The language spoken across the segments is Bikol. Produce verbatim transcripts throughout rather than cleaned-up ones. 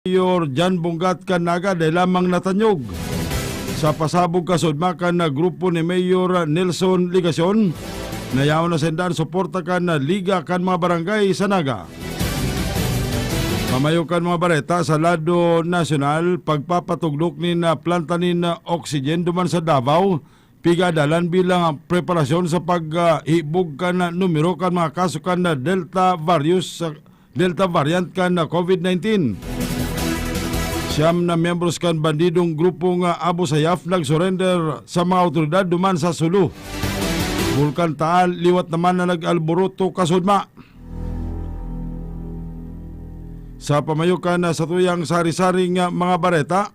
Mayor Jan Bungat kan Naga dai lamang natanyog. Sa pasabog kasudma kan grupo ni Mayor Nelson Legacion, nayaon na sinda an suporta kan Liga kan mga Barangay sa Naga. Pamayo kan mga bareta sa lado nasyonal, pagpapatugdok nin planta nin oxygen duman sa Davao, pigadalan bilang preparasyon sa paghibog kan numero kan mga kaso kan Delta various, Delta variant kan COVID nineteen. Siyam na miyembros kan bandidong grupong Abu Sayyaf nagsurrender sa mga awtoridad duman sa Sulu. Bulkan Taal liwat naman na nag-alboroto kasudma. Sa pamayo kan satuyang sari-saring mga bareta,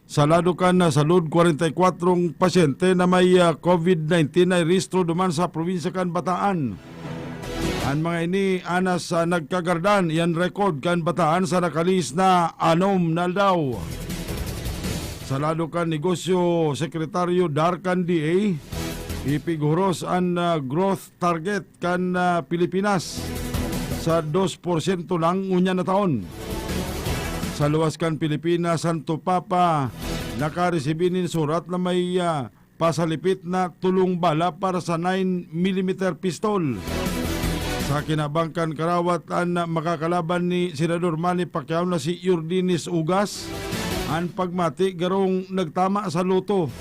sa lado kan salud, kwarenta y kwatro pasyente na may, ah, COVID nineteen na irehistro duman sa probinsya kan Bataan. An mga ini anas sa nagkagardan, iyan record kan Bataan sa nakalihis na anom na aldaw. Sa lado kan negosyo, Sekretaryo Dar kan D A, ipighuros an, ah, growth target kan, ah, Pilipinas sa dos porsyento lang ngunyan na taon. Sa luwas kan Pilipinas, Santo Papa nakaresibi nin surat na may, ah, pasalipit na tulong bala para sa nine millimeter pistol. Sa kinabang kan karawat, an makakalaban ni Senador Manny Pacquiao na si Yordenis Ugas, an pagmati garong nagtama sa loto.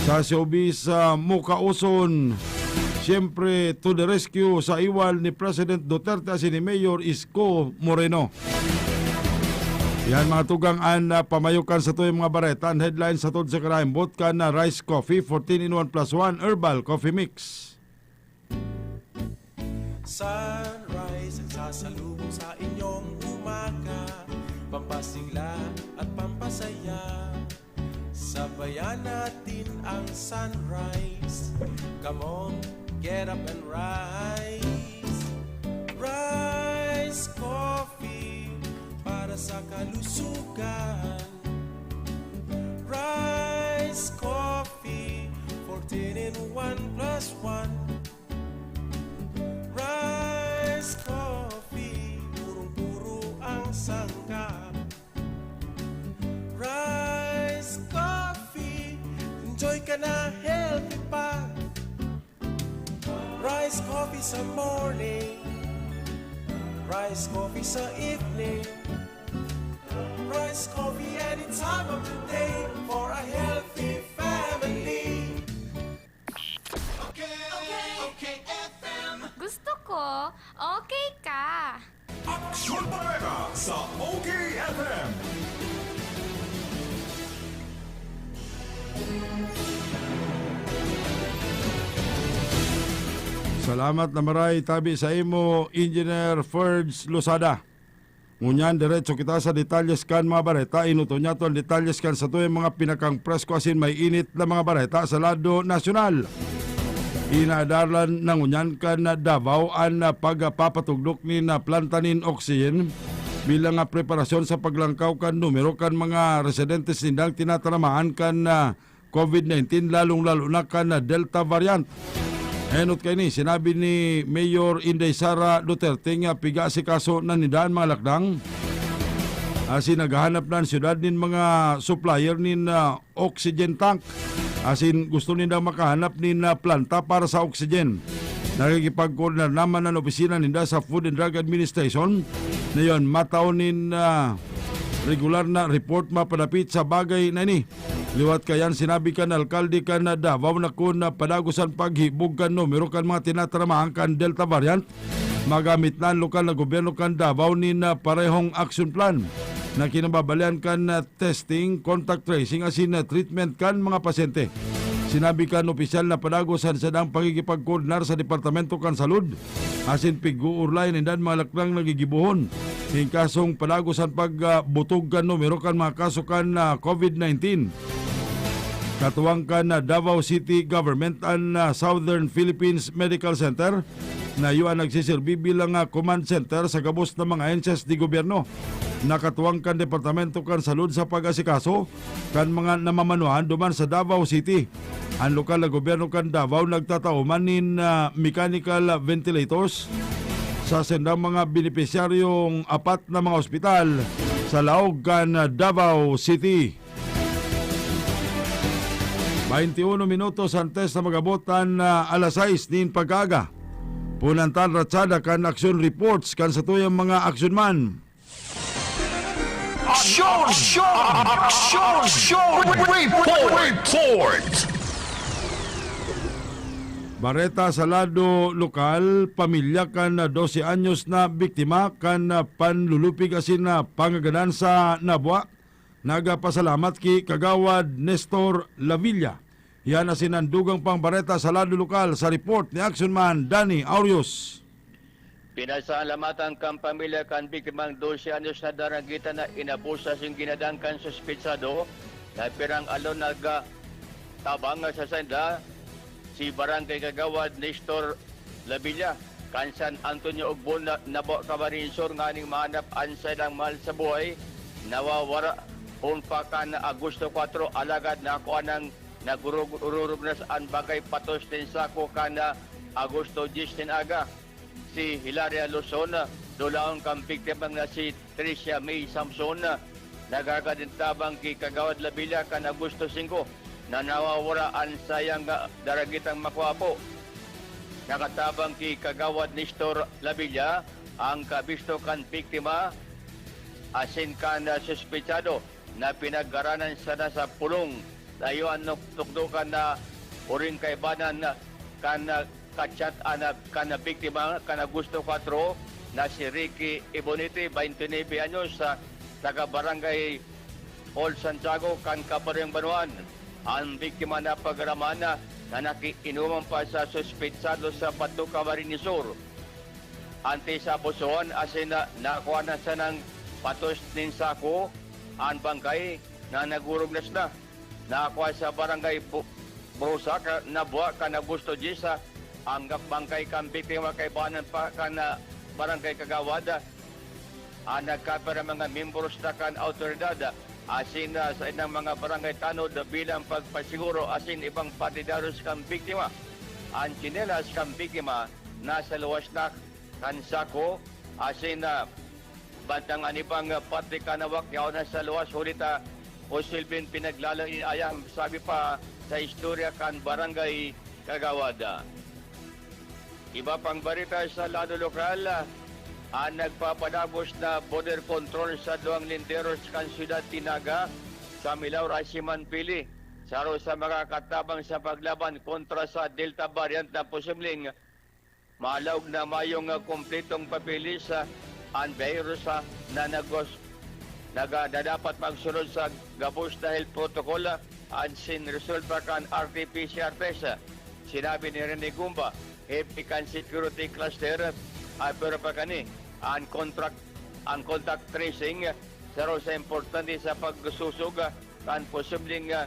Sa showbiz, sa Mukauson, siyempre, to the rescue sa iwal ni President Duterte asin ni Mayor Isko Moreno. Yan, mga tugang, an, ah, pamayo kan satuyang mga bareta, an headline sa tod sa karaimbot kan, ah, Rice Coffee, fourteen in one plus one Herbal Coffee Mix. Sunrise ang sasalubong sa inyong umaga, pampasigla at pampasaya. Sabayan natin ang sunrise. Come on, get up and rise. Rise Coffee para sa kalusugan. Rise Coffee, fourteen in one plus one. Rise Coffee, purong-puro ang sangkap. Rice Coffee, enjoy ka na, healthy pa. Rice Coffee sa morning, Rice Coffee sa evening, Rice Coffee any time of the day for a healthy family. Okay, okay, okay, F M. Gusto ko, okay ka. Aksyon Bareta sa O K F M. Salamat na maray tabi sa imo, Engineer Ferds Losada. Ngunyan, diretso kita sa detalyes kan mga bareta. Inuto niya to ang detalyes kan satuyang mga pinakangpresko asin may init na mga bareta sa lado nasyonal. Inadalan na ngunyan kan Davao an pagpapatugdok nin planta nin oxygen bilang preparasyon sa paglangkaw kan numero kan mga residentes nindang tinataramaan kan, ah, COVID nineteen, lalong-lalo na kan Delta variant. Enot kaini, sinabi ni Mayor Inday Sara Duterte nga piga-asikaso na ninda an mga lakdang. Asin naghahanap na an syudad nin mga supplier nin, ah, oxygen tank. Asin gusto ninda makahanap nin, ah, planta para sa oxygen. Nakikipagkoordinar naman an opisina ninda sa Food and Drug Administration na yon, matao nin, ah, regular na report mapadapit sa bagay na ini. Liwat kayan, sinabi kan alkalde kan Davao na kun padagos an paghibog kan numero kan mga tinataramaan kan Delta variant, magamit na an lokal na gobyerno kan Davao nin, ah, parehong action plan na kinababalian kan, ah, testing, contact tracing asin, ah, treatment kan mga pasyente. Sinabi kan opisyal na padagos an sadang pakikipagkoordinar sa Departamento kan Salud asin pig-uurlayan ninda an mga lakrang na gigibohon. Hingkasong padagos an pag, ah, butog kan numero kan mga kaso kan, ah, COVID nineteen. Katuwang kan, ah, Davao City Government an, ah, Southern Philippines Medical Center na iyo an nagsiserbi bilang, ah, command center sa gabos na mga ahensyas de gobyerno. Nakatuwang kan Departamento kan Salud sa pag-asikaso kan mga namamanuan duman sa Davao City. An lokal na gobyerno kan Davao nagtatao man nin, ah, mechanical ventilators sa sindang mga benepisyaryong apat na mga ospital sa laog kan Davao City. Bainti uno minutos antes na mag-abot an, ah, alas sais nin pagkaaga. Punantan ratsada kan action reports kan satuyang mga action man. Action! Action! Action! Report! Report! Bareta sa lado lokal, pamilya kan dose anyos na biktima kan panlulupig asin pangagadan sa Nabua nagpasalamat ki Kagawad Nestor Lavilla. Yan asin an dugang pang bareta sa lado lokal sa report ni Action Man Danny Aureus. Pinasalamatan kan pamilya kan biktimang dose anyos na darangitan na inabusa sin ginadan kan suspetsado na pirang alon nagtabang sa sanda, si Barangay Kagawad Nestor Lavilla, kan San Antonio Ogbon na, Nabua, Camarines Sur, nganing mahanap an saindang mahal sa buhay. Nawawara hon pa kan Agosto kwatro, alagad nakua nang nagururugnas an bangkay patos nin sako kan Agosto dyes nin aga. Si Hilaria Luzon, dulaon kan biktimang na si Tricia May Samson, naghahaga nin tabang ki Kagawad Lavilla kan Agosto singko, na nawawara an saiyang daragitang magwapo. Nakatabang ki Kagawad Nestor Lavilla ang kabisto kan biktima asin kan suspetsado na pinagngaranan sana sa pulong. Tayo an nuk-, tukdo kan, ah, uring kaibanan, ah, kan, ah, kachat an, ah, kan biktima kan Agosto kwatro na si Ricky Ibonete, bainti nuebe anyos, sa taga Barangay Old Santiago kan Kabariyang Banwaan. An biktima napagaraman na, na nakiinuman pa sa suspetsado sa Bato, Camarines Sur. Antes sa abusohan asin na, nakua na sanang patos nin sako an bangkay na nagurugnas na. Nakua sa Barangay Bu-, Burusak, Nabua, kan Agosto dyes, ah, ang bangkay kan biktima kaibanan pa kan, ah, barangay kagawad, ah, an nagkapira mga miyembros na kan awtoridad, ah, asin, ah, sa inang mga barangay tanod bilang pagpasiguro asin ibang partidaryos kan biktima. An tsinelas kan biktima nasa luwas na kan sako, asin, ah, bantang an ibang, ah, parte kan hawak yaon na sa luwas, huli ta posibleng pinaglalang ini ayam, sabi pa sa istorya kan barangay kagawad. Iba pang bareta sa lado lokal, ah, an nagpapadagos na border control sa duwang linderos kan siyudad nin Naga, sa Milagro asin Manpili, saro sa mga katabang sa paglaban kontra sa Delta variant na posibleng malaog na mayong, ah, kumpletong papeles, ah, an biyahero sa na nagos-, naga-, na dapat magsunod sa gabos na health protocol, ah, asin resulta kan R T P C R test. Sinabi ni Rene Gumba, hepe kan security cluster, ah, pero pa kani, an contract, an contact tracing, saro sa importante sa pagsusog, ah, kan posibleng, ah,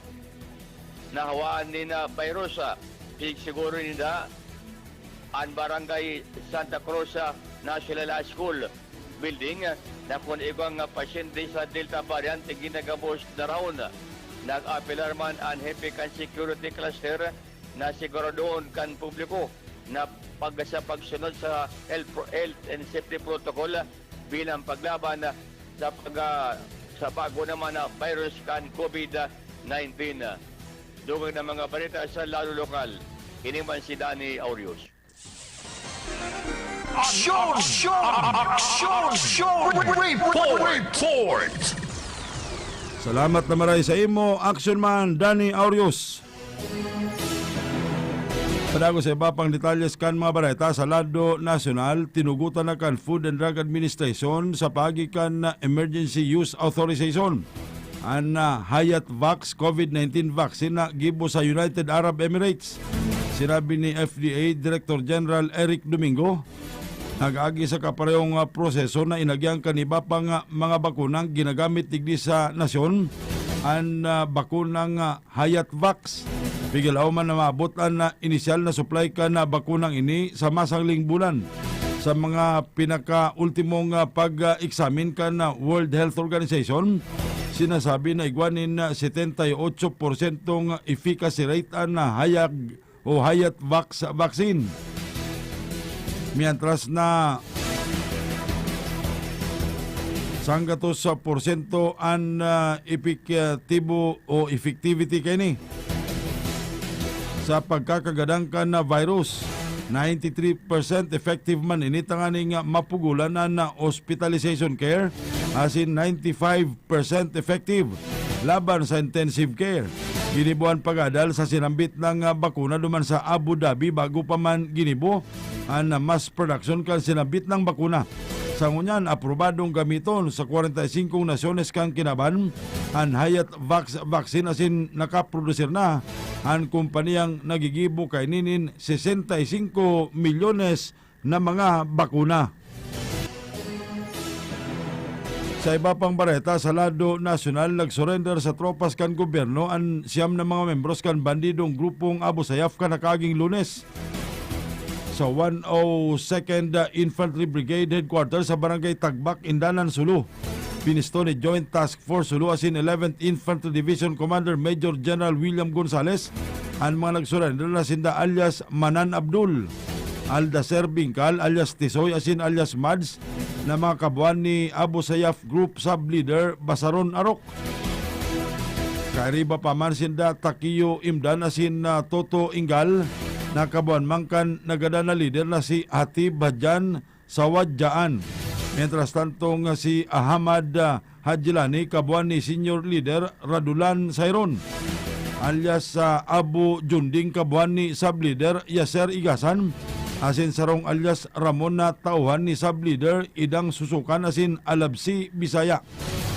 nahawaan nin, ah, virus, ah. Pigsiguro ninda an Barangay Santa Cruz, ah, National High School building, ah, na kun igwang, ah, pasyente sa Delta variant ginagabos na raon. Nag-apelar man an hepe kan security cluster na siguradohon kan publiko na pag-, sa pagsunod sa health pro-, health and safety protocol, ah, bilang paglaban, ah, sa pag-, ah, sa bago naman na virus kan COVID nineteen. Dugang na mga balita sa lado lokal, ini man si Danny Aureus. Aksyon! Aksyon! Aksyon! Report! Report! Salamat na maray sa imo, Action Man Danny Aureus. Padagos sa iba pang detalyes kan mga bareta sa lado nasyonal, tinugotan na kan Food and Drug Administration sa paagi kan Emergency Use Authorization an, ah, Hayat Vax COVID nineteen vaccine na gibo sa United Arab Emirates. Sinabi ni F D A Director General Eric Domingo, nag-agi sa kaparehong, ah, proseso na inagyan kan iba pang, ah, mga bakunang ginagamit digdi sa nasyon, an, ah, bakunang, ah, Hayat Vax. Pigalaw man na maabot an, ah, inisyal na supply kan, ah, bakunang ini sa masangling bulan. Sa mga pinakaultimong, ah, pag-eksamin kan, ah, World Health Organization, sinasabi na igwa nin, ah, setenta y ocho porsyentong efficacy rate an, ah, hayag o Hayat Vax vaccine. Mientras na Sanggatos sa porsyento an, ah, epektibo o effectivity kaini sa pagkakagadan kan, ah, virus. Ninety-three percent effective man ini tanganing, ah, mapugulan an, ah, hospitalization care, asin ninety-five percent effective laban sa intensive care. Ginibo an pag-adal sa sinambit nang, ah, bakuna duman sa Abu Dhabi bago pa man ginibo an, ah, mass production kan sinambit nang bakuna. Sa ngunyan, aprobadong gamiton sa kwarenta y singko nasyones kan kinaban an Hayat Vax vaccine asin nakaprodusir na an kompaniyang nagigibo kaini nin sesenta y singko milyones na mga bakuna. Sa iba pang bareta, sa lado nasyonal, nagsurrender sa tropas kan gobyerno an siyam na mga membros kan bandidong grupong Abu Sayyaf kan nakaaging Lunes. Sa one oh second Infantry Brigade Headquarters sa Barangay Tagbak, Indanan, Sulu, pinisto ni Joint Task Force Sulu asin eleventh Infantry Division Commander Major General William Gonzales an mga nagsurrender na sinda alias Manan Abdul, Aldaser Bingkal alias Tisoy asin alias Mads, na mga kabuan ni Abu Sayyaf Group Sub Leader Basaron Arok. Kairiba pa man sinda Takiyo Imdan asin, ah, Toto Inggal, na kabuan man kan nagadan na lider na si Hatib Hadjan Sawadjaan. Mientras tanto nga si Ahmad, ah, Hadjilani kabuan ni Senior Leader Radulan Sayron, alias, ah, Abu Junding kabuan ni Sub Leader Yasser Igasan, asin sarong alias Ramon na tauhan ni Sub Leader Idang Susukan asin Alabsi Bisaya.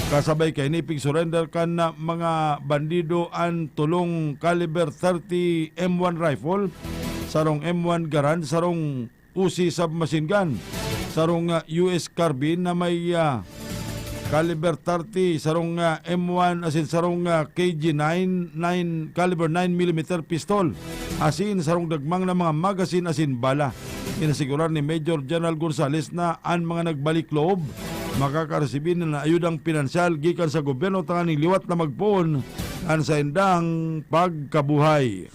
Kasabay kaini, pig-surrender kan, ah, mga bandido an tolong caliber thirty M one rifle, sarong M one Garand, sarong Uzi submachine gun, sarong, ah, U S carbine na may, ah, caliber thirty, sarong, ah, M one asin sarong, ah, K G nine, nine, caliber nine millimeter pistol, asin sarong dagmang na mga magasin asin bala. Inasigurar ni Major General Gonzales na an mga nagbalik loob makakaresibi na ayudang pinansyal gikan sa gobyerno tanganing liwat na magpoon kan saindang pagkabuhay.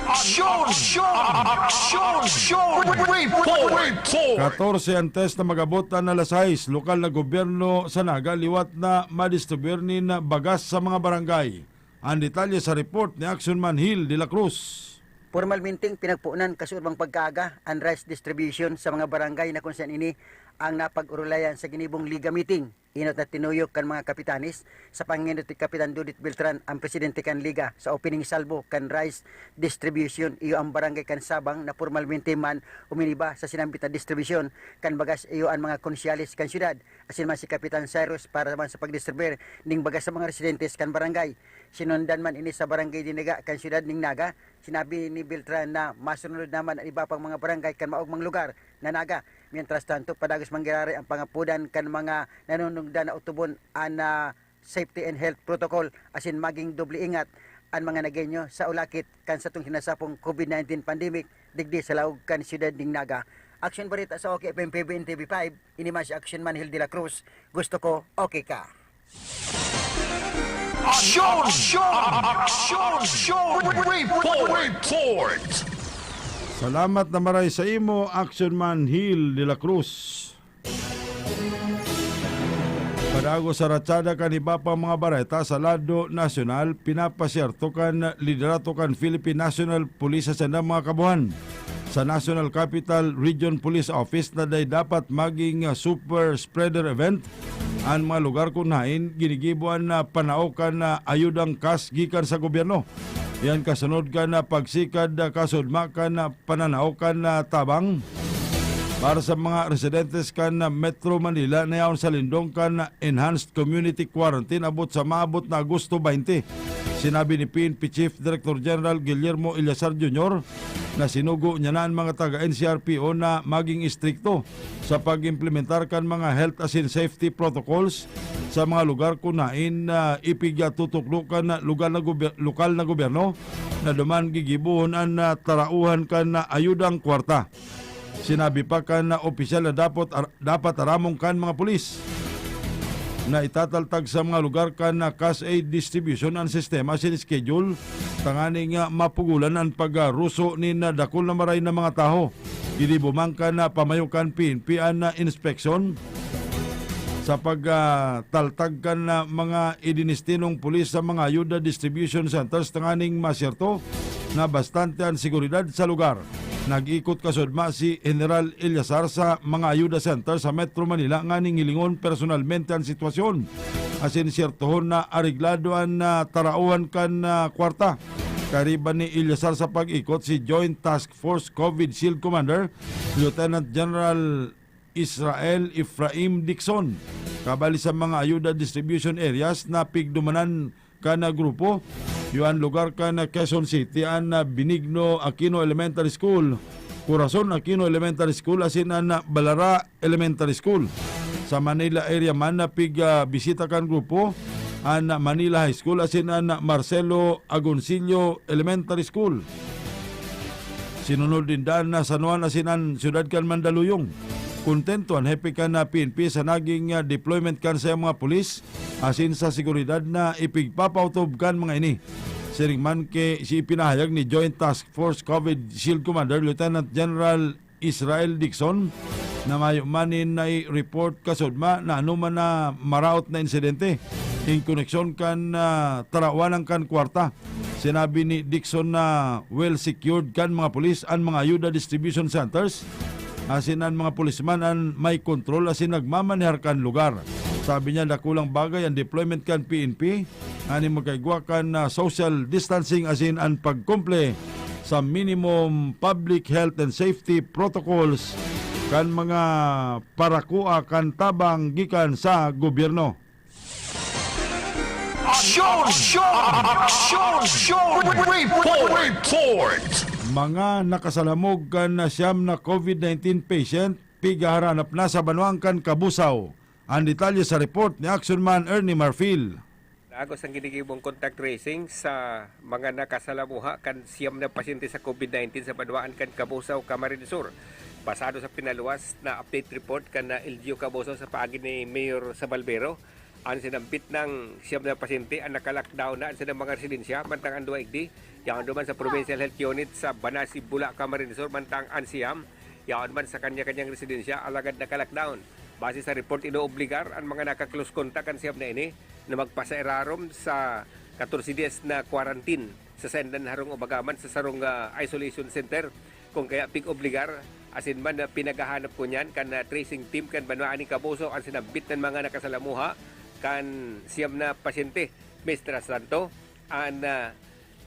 Aksyon! Aksyon! Aksyon! Report! Report! Katorse an test na mag-abot an alas sais. Lokal na gobyerno sa Naga liwat na madistribuir nin bagas sa mga barangay. An detalye sa report ni Action Man Hill de la Cruz. Pormalmenteng pinagponan kasuodbang pagkaaga an rice distribution sa mga barangay na kung saan ini ang napag-orolayan sa ginibong Liga meeting. Inot na tinuyok kan mga kapitanes sa pangenot ni Kapitan Dudit Beltran, ang presidente kan Liga, sa opening salvo kan rice distribution. Iyo ang barangay kan Sabang na pormalmente man uminiba sa sinambit na distribusyon kan bagas. Iyo an mga konsyales kan syudad, asin man si Kapitan Cyrus para man sa pagdistribuir ning bagas sa mga residentes kan barangay. Sinundan man ini sa Barangay Dinaga kan syudad ning Naga. Sinabi ni Beltran na masunod naman ang iba pang mga barangay kan maogmang lugar na Naga. Mientras tanto, padagos mangyayari ang pangapodan kan mga nanunungdan na otobon an, ah, safety and health protocol asin maging doble ingat an mga Nagueño sa ulakit kan satong sinasapong COVID nineteen pandemic digdi sa laog kan siyudad ning Naga. Aksyon Barita sa OK F M P B N T V five, ini man si Action Man Hill de la Cruz. Gusto ko, okay ka. Aksyon! Aksyon! Aksyon! Report! Report! Salamat na maray sa imo, Action Man Hill de la Cruz. Padagos sa ratsada kan iba pang mga bareta sa lado nasyonal, pinapasyerto kan liderato kan Philippine National Police sa sandang mga kabuhan. Sa National Capital Region Police Office na dai dapat maging, ah, super spreader event an mga lugar kun hain ginigibo an, ah, panao kan, ah, ayudang kas gikan sa gobyerno. Yan kasunod kan, ah, pagsikad, ah, kasudma kan, ah, pananao kan, ah, tabang para sa mga residentes kan, ah, Metro Manila na yaon sa lindong kan, ah, enhanced community quarantine abot sa maabot na Agosto twenty. Sinabi ni P N P Chief Director General Guillermo Eleazar Junior na sinugo niya na an mga taga N C R P O na maging istrikto sa pag-implementar kan mga health asin safety protocols sa mga lugar kun hain, ah, ipigtutukdo kan lugar na gobyerno, lokal na gobyerno na duman gigibohon an, ah, tarauhan kan, ah, ayudang kwarta. Sinabi pa kan, ah, opisyal na dapat ar-, dapat aramon kan mga pulis na itataltag sa mga lugar kan, ah, cash aid distribution an sistema asin schedule tanganing, ah, mapugulan an pagruso nin, ah, dakul na maray na mga tawo. Ginibo man kan, ah, pamayo kan P N P an, ah, inspeksyon sa pagtaltag kan, ah, mga idinestinong pulis sa mga ayuda distribution centers tanganing masyerto na bastante an seguridad sa lugar. Nag-ikot kasudma si General Eliasar sa mga ayuda center sa Metro Manila nganing hilingon personalmente an sitwasyon asin syertohon na areglado an, ah, taraohan kan, ah, kwarta. Kariba ni Eliasar sa pag-ikot si Joint Task Force COVID Shield Commander Lieutenant General Israel Ephraim Dixon. Kabali sa mga ayuda distribution areas na pigdumanan kan grupo, iyo an lugar kan Quezon City an Benigno Aquino Elementary School, Corazon Aquino Elementary School asin an Balara Elementary School. Sa Manila area man na pig, ah, bisita kan grupo an Manila High School asin an Marcelo Agoncillo Elementary School. Sinunod ninda an San Juan asin an siyudad kan Mandaluyong. Kontento an hepe kan, ah, P N P sa naging, ah, deployment kan saiyang mga pulis asin sa seguridad na ipigpapautob kan mga ini. Siring man ki si ipinahayag ni Joint Task Force COVID Shield Commander Lieutenant General Israel Dixon na mayo man nin nai-report kasudma na anoman na maraot na insidente in koneksyon kan, ah, tarawanan kan kwarta. Sinabi ni Dixon na well secured kan mga pulis an mga ayuda distribution centers asin an mga pulisman an may kontrol asin nagmamanehar kan lugar. Sabi niya, dakulang bagay an deployment kan P N P, aning magkaigwa kan, ah, social distancing asin an pagkumple sa minimum public health and safety protocols kan mga parakua kan tabang gikan sa gobyerno. Aksyon! Aksyon! Aksyon! Aksyon! Report! Report! Mga nakasalamog kan siyam na COVID nineteen patient, pigaharanap na sa banwaan kan Cabusao. Ang detalye sa report ni Action Man Ernie Marfil. Dagos ang ginigibong contact tracing sa mga nakasalamuha kan siyam na pasyente sa COVID nineteen sa banwaan kan Cabusao, Camarines Sur. Basado sa pinaluwas na update report kan L G U Cabusao sa paagi ni Mayor Sabalbero, an sinambit nang siyam na pasyente an naka-lockdown na an sinang mga residensya, mantang an duwa igdi yaon duman sa Provincial Health Unit sa Banasi, Bula, Camarines Sur, mantang an siyam yaon man sa kanya-kanyang residensya, alagad naka-lockdown. Base sa report, inoobligar an mga naka-close contact kan siyam na ini na magpasairarom sa katorse dias na quarantine sa saindang harong o bagaman sa sarong, ah, isolation center. Kung kaya, pig-obligar asin man na pinaghahanap ngunyan kan, ah, tracing team kan banwaan nin Cabusao an sinambit nin mga nakasalamuha kan siyam na pasyente. Mientras tanto, an, ah,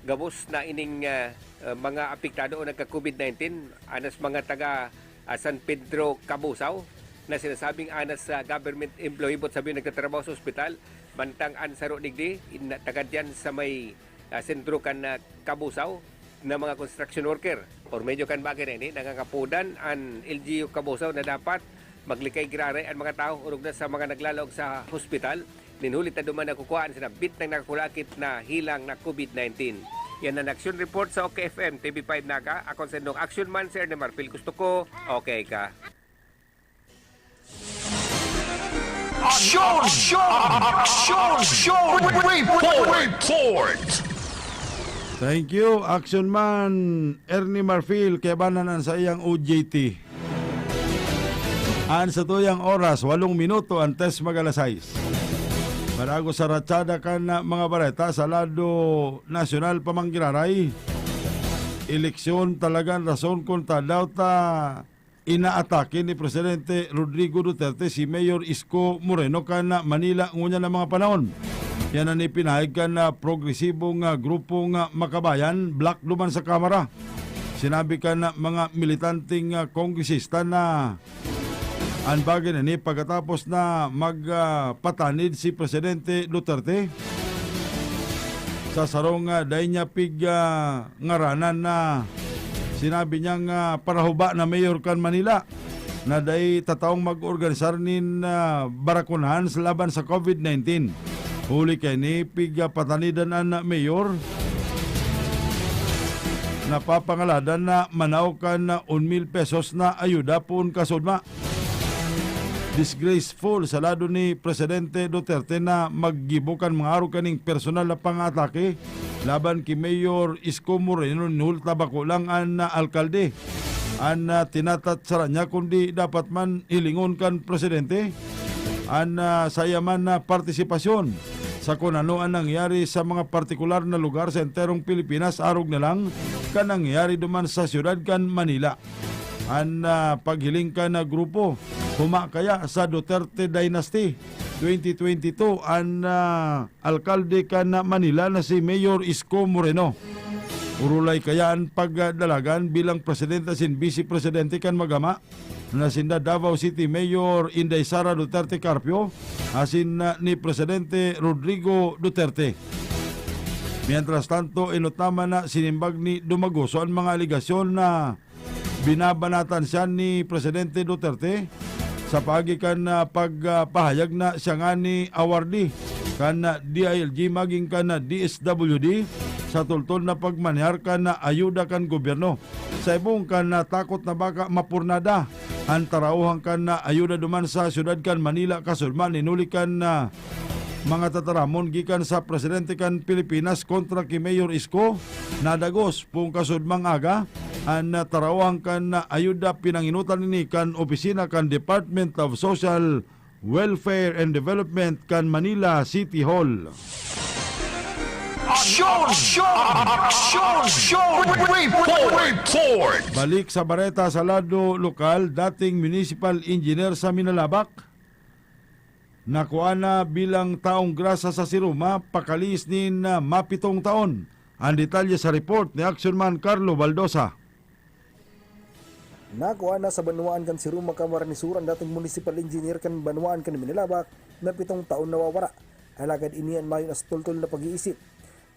gabos na ining, ah, ah, mga apektado o nagka-COVID nineteen, anas mga taga, ah, San Pedro, Cabusao, na sinasabing anas sa government employee, boot sabihin nagtatrabaho sa ospital, mantang an saro digdi, in-, taga diyan sa may, ah, sentro kan, ah, Cabusao na mga construction worker. Por medyo kan bagay na ini, nangangapodan an L G U Cabusao na dapat maglikay giraray an mga tawo orog na sa mga naglalaog sa hospital. Nin huli ta duman nakukuhaan sa nabit ng nakakulakit na hilang na COVID nineteen. Yan ang Action Report sa OK F M, T V five Naga. Ako ang sendong Action Man, si Ernie Marfil. Gusto ko, okay ka. Action! Action! Action! Report! Report! Thank you, Action Man Ernie Marfil. Kaya ba na ang saiyang O J T? An satuyang oras, walong minuto antes mag alas sais. Parago sa ratsada kan, ah, mga bareta sa lado nasyonal pa man giraray, eleksyon talaga an rason kun tadaw ta inaatake ni Presidente Rodrigo Duterte si Mayor Isko Moreno kan Manila ngunyan na mga panahon. Yan an ipinahayag kan, ah, progresibong, ah, grupong, ah, Makabayan, bloc duman sa Kamara. Sinabi kan, ah, mga militanteng, ah, kongresista na an bagay na ini pagkatapos na mag, ah, patanid si Presidente Duterte sa sarong, ah, dai niya pig, ah, ngaranan na sinabi niyang, ah, parahuba na mayor kan Manila na dai tataong mag-organisar nin, ah, barakunahan sa laban sa COVID nineteen. Huli kaini, pig, ah, patanidan an mayor, napapangaladan na manaw kan, ah, un mil pesos na ayuda poon kasudma. Disgraceful sa lado ni Presidente Duterte na maggibo kan mga arog kaning personal na pangatake laban ki Mayor Isko Moreno, nin huli ta bako lang an, ah, alkalde an, ah, tinatatsara niya, kundi dapat man hilingon kan presidente an, ah, saya man na partisipasyon sa kun ano an nangyari sa mga partikular na lugar sa enterong Pilipinas, arog na lang kan nangyari duman sa siyudad kan Manila. An, ah, paghiling kan, ah, grupo, huma kaya sa Duterte Dynasty twenty twenty-two, an, ah, alkalde kan, ah, Manila na si Mayor Isko Moreno. Urulay kaya an pagdalagan bilang presidente asin bise presidente kan magama na sinda Davao City Mayor Inday Sara Duterte Carpio asin, ah, ni Presidente Rodrigo Duterte. Mientras tanto, enot naman na sinimbag ni Dumagoso an mga alegasyon na binabanatan siya ni Presidente Duterte sa paagi kan, ah, pagpahayag na siya ngani awardee kan, ah, D I L G magin kan, ah, D S W D sa tultol na pagmanehar kan, ah, ayuda kan gobyerno. Sa ibong kan, ah, takot na baka mapurnada an taraohan kan, ah, ayuda duman sa siyudad kan Manila, kasudman hinuli kan, ah, mga tataramon gikan sa presidente kan Pilipinas kontra ki Mayor Isko, nadagos pung kasudmang aga an, ah, taraohan kan, ah, ayuda pinanginutan ini kan opisina kan Department of Social Welfare and Development kan Manila City Hall. Aksyon! Aksyon! Aksyon! Report! Report! Balik sa bareta sa lado lokal, dating municipal engineer sa Minalabac, nakua na bilang taong grasa sa Siruma, pakalihis nin, ah, mapitong taon. An detalye sa report ni Action Man Carlo Baldosa. Nakua na sa banwaan kan Siruma, Camarines Sur, an dating municipal engineer kan banwaan kan Minalabac na pitong taon nawawara. Alagad ini an mayo na sa toltol na pag-iisip.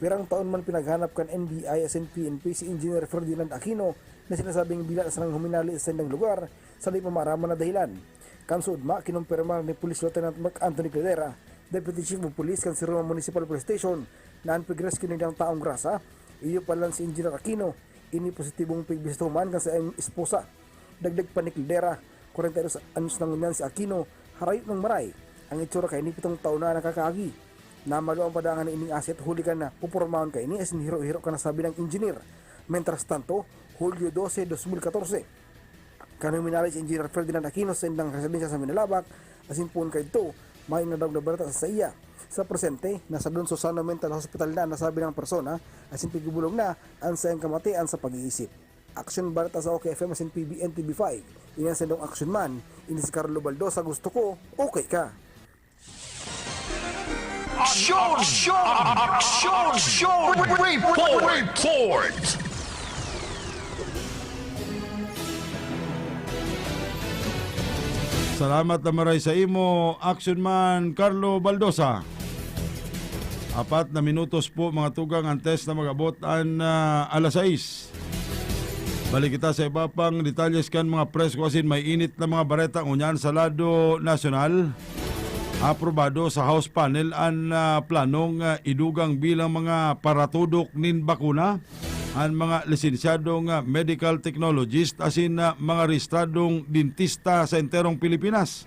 Pirang taon man pinaghanap kan N B I asin P N P si Engineer Ferdinand Aquino na sinasabing bila na sanang huminali sa saindang lugar sa di pa maaraman na dahilan. Kan suodma, kinumpirma ni Police Lieutenant Mark Anthony Cladera, Deputy Chief of Police kan Siruma Municipal Police Station, na an pigrescue nindang taong grasa, iyo pa lang si Engineer Aquino. Ini positibong pigbisita human kan saiyang esposa. Dagdag pa ni Caldera, kwarenta y dos anyos na ngunyan si Aquino, harayo nang maray. Ang itsura kaini pitong taon na nakakaagi. Namaluan pa dangan ining asset huli kan na pupormahon kaini asin hiro-hiro kan nasabi nang engineer. Mientras tanto, Hulyo dose, dos mil katorse, kan huminali si Engineer Ferdinand Aquino sa saindang residensya sa Minalabac, asin poon kaidto, may nadangog na bareta sa saiya. Sa presente, nasa Don Susano Mental Hospital na an nasabing persona, asin pigbubulogan na an saiyang kamatian sa pag-iisip. Aksyon bareta sa OK F M asin P B N T V five. Ini an saindong aksyon man, ini si Carlo Baldosa, gusto ko, okay ka. Aksyon! Aksyon! Aksyon! Report! Report! Salamat na maray sa imo, Action Man Carlo Baldosa. Apat na minutos po, mga tugang, antes na mag-abot an, ah, alas sais. Balik kita sa iba pang detalyes kan mga presko asin may init na mga bareta ngunyan sa lado nasyonal. Aprobado sa House panel an, ah, planong, ah, idugang bilang mga paratudok nin bakuna an mga lisensyadong, ah, medical technologist asin, ah, mga rehistradong dentista sa enterong Pilipinas.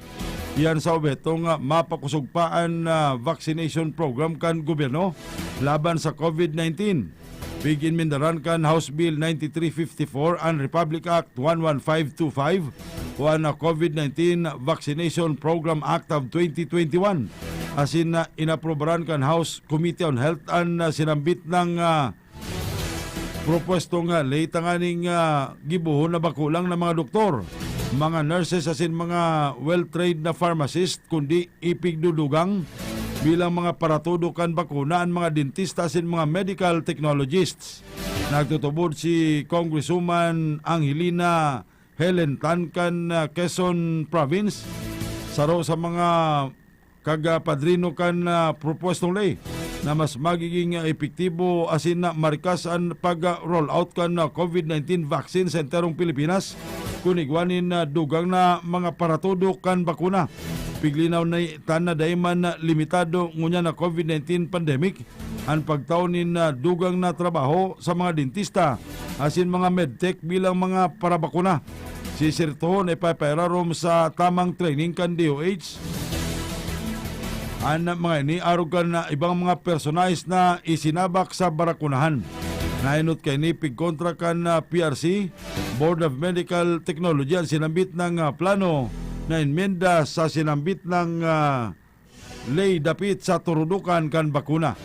Iyan sa obhetong, ah, mapakosog pa an, ah, vaccination program kan gobyerno laban sa COVID nineteen. Pig-inmendaran kan House Bill ninety-three fifty-four an Republic Act one one five two five o an, ah, COVID nineteen Vaccination Program Act of twenty twenty-one. Asin na inaprobaran kan House Committee on Health an, ah, sinambit nang, ah, propwestong, ah, ley tanganing, ah, gibohon na bako lang na mga doktor, mga nurses asin mga well-trained na pharmacist, kundi ipigdudugang bilang mga paratudok kan bakuna an mga dentista asin mga medical technologists. Nagtutubod si Congresswoman Angelina Helen Tan kan, ah, Quezon Province, saro sa mga kag, ah, padrino kan, ah, propwestong ley na mas magiging, ah, epektibo asin na marikas an pag, ah, roll out kan, ah, COVID nineteen vaccine sa enterong Pilipinas kun igwa nin, ah, dugang na mga paratudok kan bakuna. Piglinaw ni Tan na dai man, ah, limitado ngunyan na COVID nineteen pandemic an pagtao nin, ah, dugang na trabaho sa mga dentista asin mga medtech bilang mga parabakuna. Sisertohon na ipapairarom sa tamang training kan D O H an mga ini arog kan, ah, ibang mga personahe na isinabak sa barakunahan. Naenot kaini pigkontra kan, ah, P R C, Board of Medical Technology, an sinambit na, ah, plano na enmenda sa sinambit na, ah, ley dapit sa turudukan kan bakuna.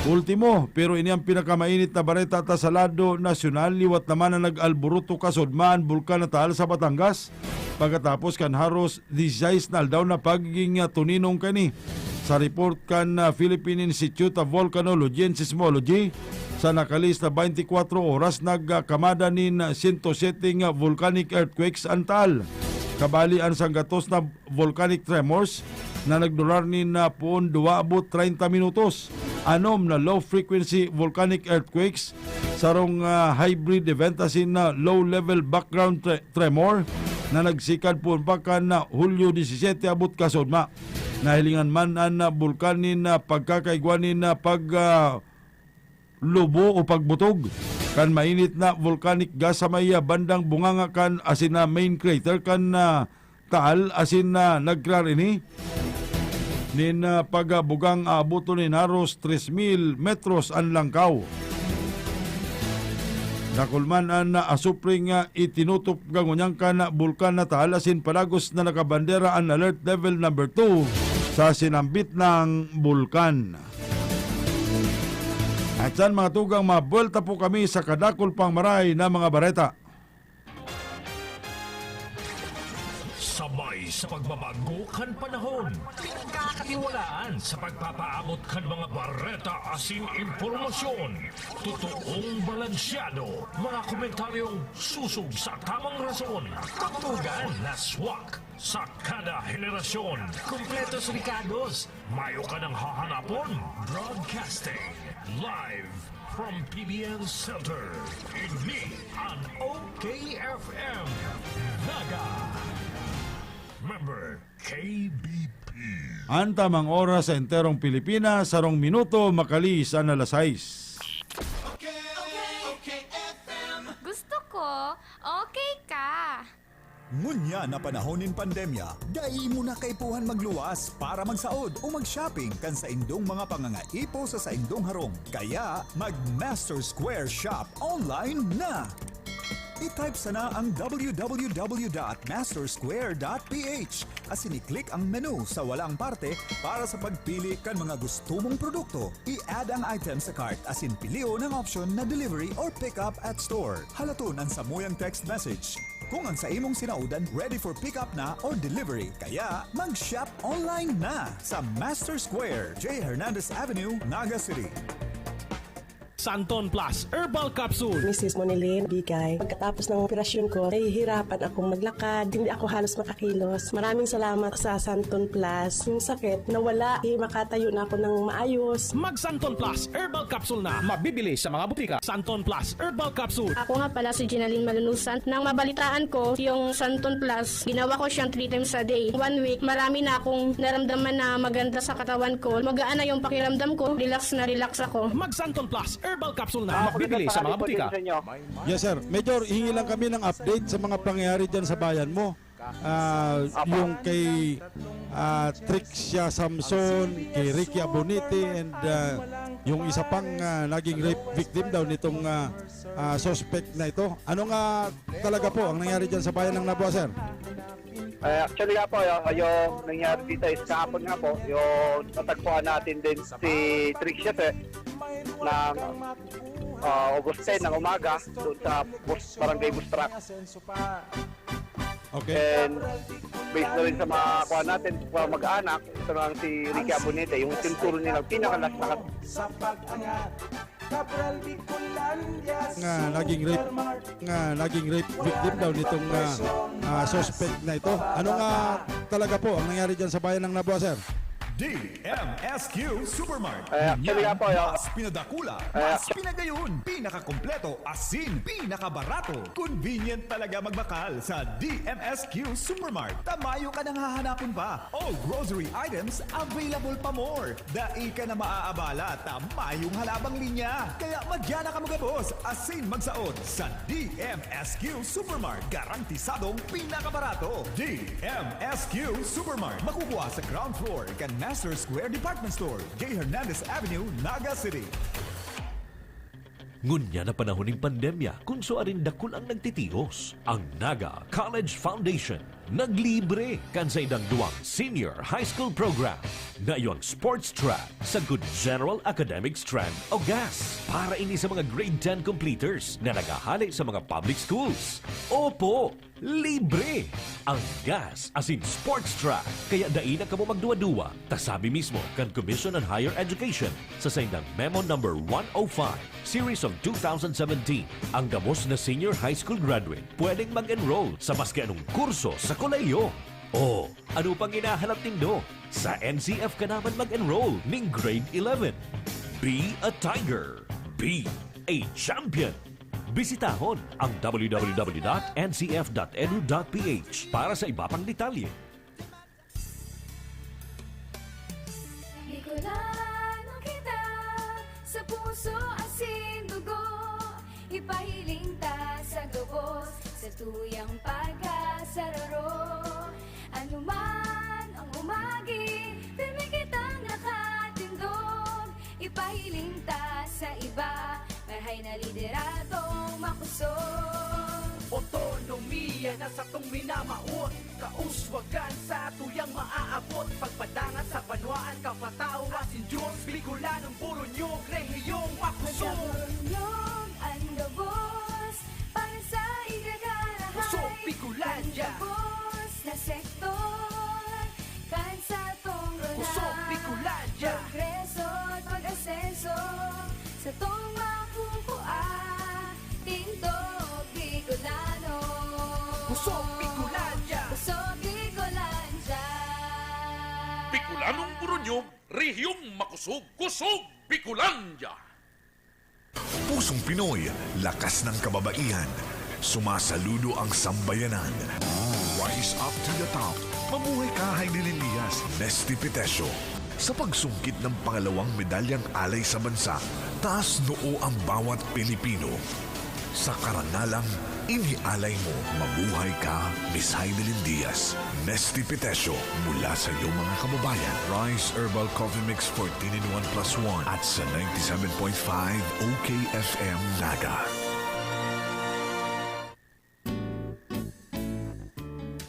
Ultimo, pero ini ang pinakamainit na bareta ta sa lado nasyonal, liwat naman na nag-alboroto kasudma an Bulkan na Taal sa Batangas, pagkatapos kan haros disisais na aldaw na pagiging, ah, tuninong kani. Sa report kan, ah, Philippine Institute of Volcanology and Seismology, sa nakalihis na twenty-four oras, nagkamada nin sento sete nga volcanic earthquakes an Taal. Kabali an sanggatos na volcanic tremors na nagdurar nin, ah, poon duwa abot treinta minutos. Anom na low-frequency volcanic earthquakes, sarong, ah, hybrid event asin na low-level background tre-, tremor na nagsikad poon pa kan, ah, Hulyo disisete abot kasudma. Nahilingan man an, ah, bulkan nin, ah, pagkakaigwa nin, ah, pag, ah, lubo o pagbutog kan mainit na volcanic gas sa may, ah, bandang bunganga kan asin na main crater kan, ah, Taal asin na nagkrear ini nin, ah, pagbugang aaboton nin haros tres mil metros an langkaw. Dakul man an, ah, asupre nga itinutop ngunyan kan bulkan na Taal asin padagos na nakabandera an alert level number two sa sinambit na bulkan. At yan, mga tugang, mabuelta po kami sa kadakul pang maray na mga bareta. Sabay sa pagbabago kan panahon, pinagkakatiwalaan sa pagpapaabot kan mga bareta asin impormasyon. Totoong balansyado, mga komentaryong susog sa tamang rason. Tugtugan na swak sa kada henerasyon. Kompletos rekados, mayo ka nang hahanapon. Broadcasting live from P B N Center. Ini an O K F M Naga. Member K B P. An tamang oras sa enterong Pilipinas, sarong minuto makaliis an alas sais. Gusto ko, okay ka. Ngunyan na panahon nin pandemya, dai mo na kaipuhan magluwas para magsaod o mag-shopping kan saindong mga pangangaipo sa saindong harong. Kaya, mag-Master Square Shop online na! I-type sana ang www.mastersquare.ph asin i-click ang menu sa walang parte para sa pagpili kan mga gusto mong produkto. I-add ang item sa cart asin pilion ang option na delivery or pick up at store. Halaton an samuyang text message kung ang sa imong sinaodan ready for pick up na or delivery. Kaya mag-shop online na sa Master Square, J Hernandez Avenue, Naga City. Santon Plus Herbal Capsule. Misis Monilin Bigay, pagkatapos ng operasyon ko, nahihirapan akong maglakad. Hindi ako halos makakilos. Maraming salamat sa Santon Plus. Yung sakit, nawala. Eh, makatayo na ako ng maayos. Mag Santon Plus Herbal Capsule na. Mabibili sa mga butika. Santon Plus Herbal Capsule. Ako nga pala si Ginaline Malunusan. Nang mabalitaan ko yung Santon Plus, ginawa ko siyang three times a day. One week, marami na akong naramdaman na maganda sa katawan ko. Magaan na yung pakiramdam ko. Relax na relax ako. Mag Santon Plus Herbal Capsule na mabibili sa mga butika. Yes, sir. Major, hingi lang kami ng update sa mga pangyayari dyan sa bayan mo. Ah, yung kay ah, Trixia Samson, kay Ricky Abonite, and ah, yung isa pang ah, naging rape victim daw nitong ah, ah, suspect na ito. Ano nga talaga po ang nangyari dyan sa bayan ng Nabua, sir? Eh, actually nga po, yung, yung nangyari dito is kahapon nga po, yung natagpuan natin din si Trixie eh, ng uh, August ten ng umaga doon sa bus, barangay bus truck. Okay. And based na rin sa mga kuha natin, mga mag-anak, ito lang si Ricky Abonete, yung tinuturo nilang pinakalas na Nga naging rape, nga naging rape victim daw nitong ah, ah, suspect na ito. Ano nga talaga po ang nangyari dyan sa bayan ng Nabua, sir? D M S Q Supermart. Eh, actually nga po, yung- Mas pinadakula, mas pinagayon, pinakakompleto, asin pinakabarato. Convenient talaga magbakal sa D M S Q Supermart. Tamayo ka nang hahanapon pa. All grocery items available pa more. Dai ka na maaabala ta mayong halabang linya. Kaya magyan na kamo gabos asin magsaod sa D M S Q Supermart. Garantisadong pinakabarato. D M S Q Supermart. Makukuha sa ground floor kan Master Square Department Store, J Hernandez Avenue, Naga City. Ngunyan na panahon nin pandemya, kun suarin dakul ang nagtitios, ang Naga College Foundation Naglibre kan saindang duwang senior high school program. Nayo ang sports track sa good general academic strand o GAS. Para ini sa mga grade ten completers na naghahale sa mga public schools. Opo, libre ang GAS asin sports track. Kaya dai na kamo magduwa-duwa, ta sabi mismo kan Commission on Higher Education sa saindang Memo Number one oh five, Series of two thousand seventeen, ang gabos na senior high school graduate pwedeng mag-enroll sa maski anong kurso sa kolehiyo. O, ano pang hinahanap nindo? Sa N C F ka naman mag-enroll ning grade eleven. Be a tiger. Be a champion. Bisitahon ang w w w dot n c f dot e d u dot p h para sa iba pang detalye. Bicolano kita, sa puso asin dugo. Ipahiling ta sa gabos, sa tuyang pagkasararo. Anuman ang umagi, pirmi kitang nakatindog. Ipahiling ta sa iba, marhay na lideradong makusog. Otonomiya na satong minamawot, kauswagan sa tuyang maaabot, pagpadangat sa banwaan, kapataw asin Diyos, Bicolanong Burunyog, rehiyong makusog. Burunyog, ang gabos, para sa igagarahay. Kusog, Bicolandia. Ang gabos na sektor, kan satong rona. Kusog, Bicolandia. Progreso at pag-asenso, satong makukua, tindog Bicolano. Kusog, Bicolandia. Kusog, Bicolandia. Bicolanong Burunyog, rehiyong makusog, kusog Bicolandia. Pusong Pinoy, lakas ng kababaihan. Sumasaludo ang sambayanan. Rise up to the top. Mabuhay ka, Heidilyn Diaz, Nesty Petesio. Sa pagsungkit ng pangalawang medalyang alay sa bansa, taas noo ang bawat Pilipino. Sa karangalang inialay mo, mabuhay ka, Miss Heidelin Diaz, Nesty Petesio, mula sa iyong mga kababayan. Rise Herbal Coffee Mix fourteen in one plus one at sa ninety-seven point five O K F M Naga.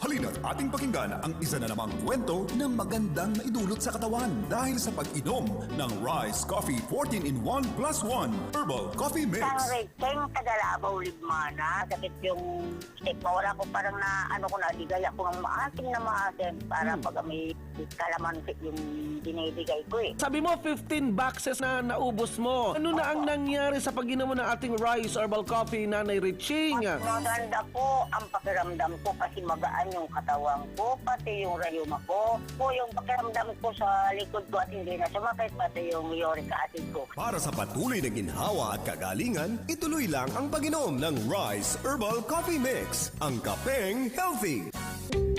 Halina't ating pakinggan ang isa na namang kwento na magandang maidulot sa katawan dahil sa pag-inom ng Rise Coffee fourteen in one plus one Herbal Coffee Mix. Kang taga Davao, Libmana, sakit yung stigma. Wala ko, parang na, ano ko, nadigay ako ng maasim na maasim para pag may kalamansi yung binibigay ko eh. Sabi mo, fifteen boxes na naubos mo. Ano na ang nangyari sa pag-inom mo ng ating Rise Herbal Coffee, Nanay Riching? Maganda po ang pakiramdam ko kasi magaan yung katawan ko, pati yung rayuma ko. Po yung pakiramdam ko sa likod ko at hindi na sumakit, pati yung uric acid ko. Para sa patuloy na ginhawa at kagalingan, ituloy lang ang pag-inom ng Rise Herbal Coffee Mix, ang kapeng healthy.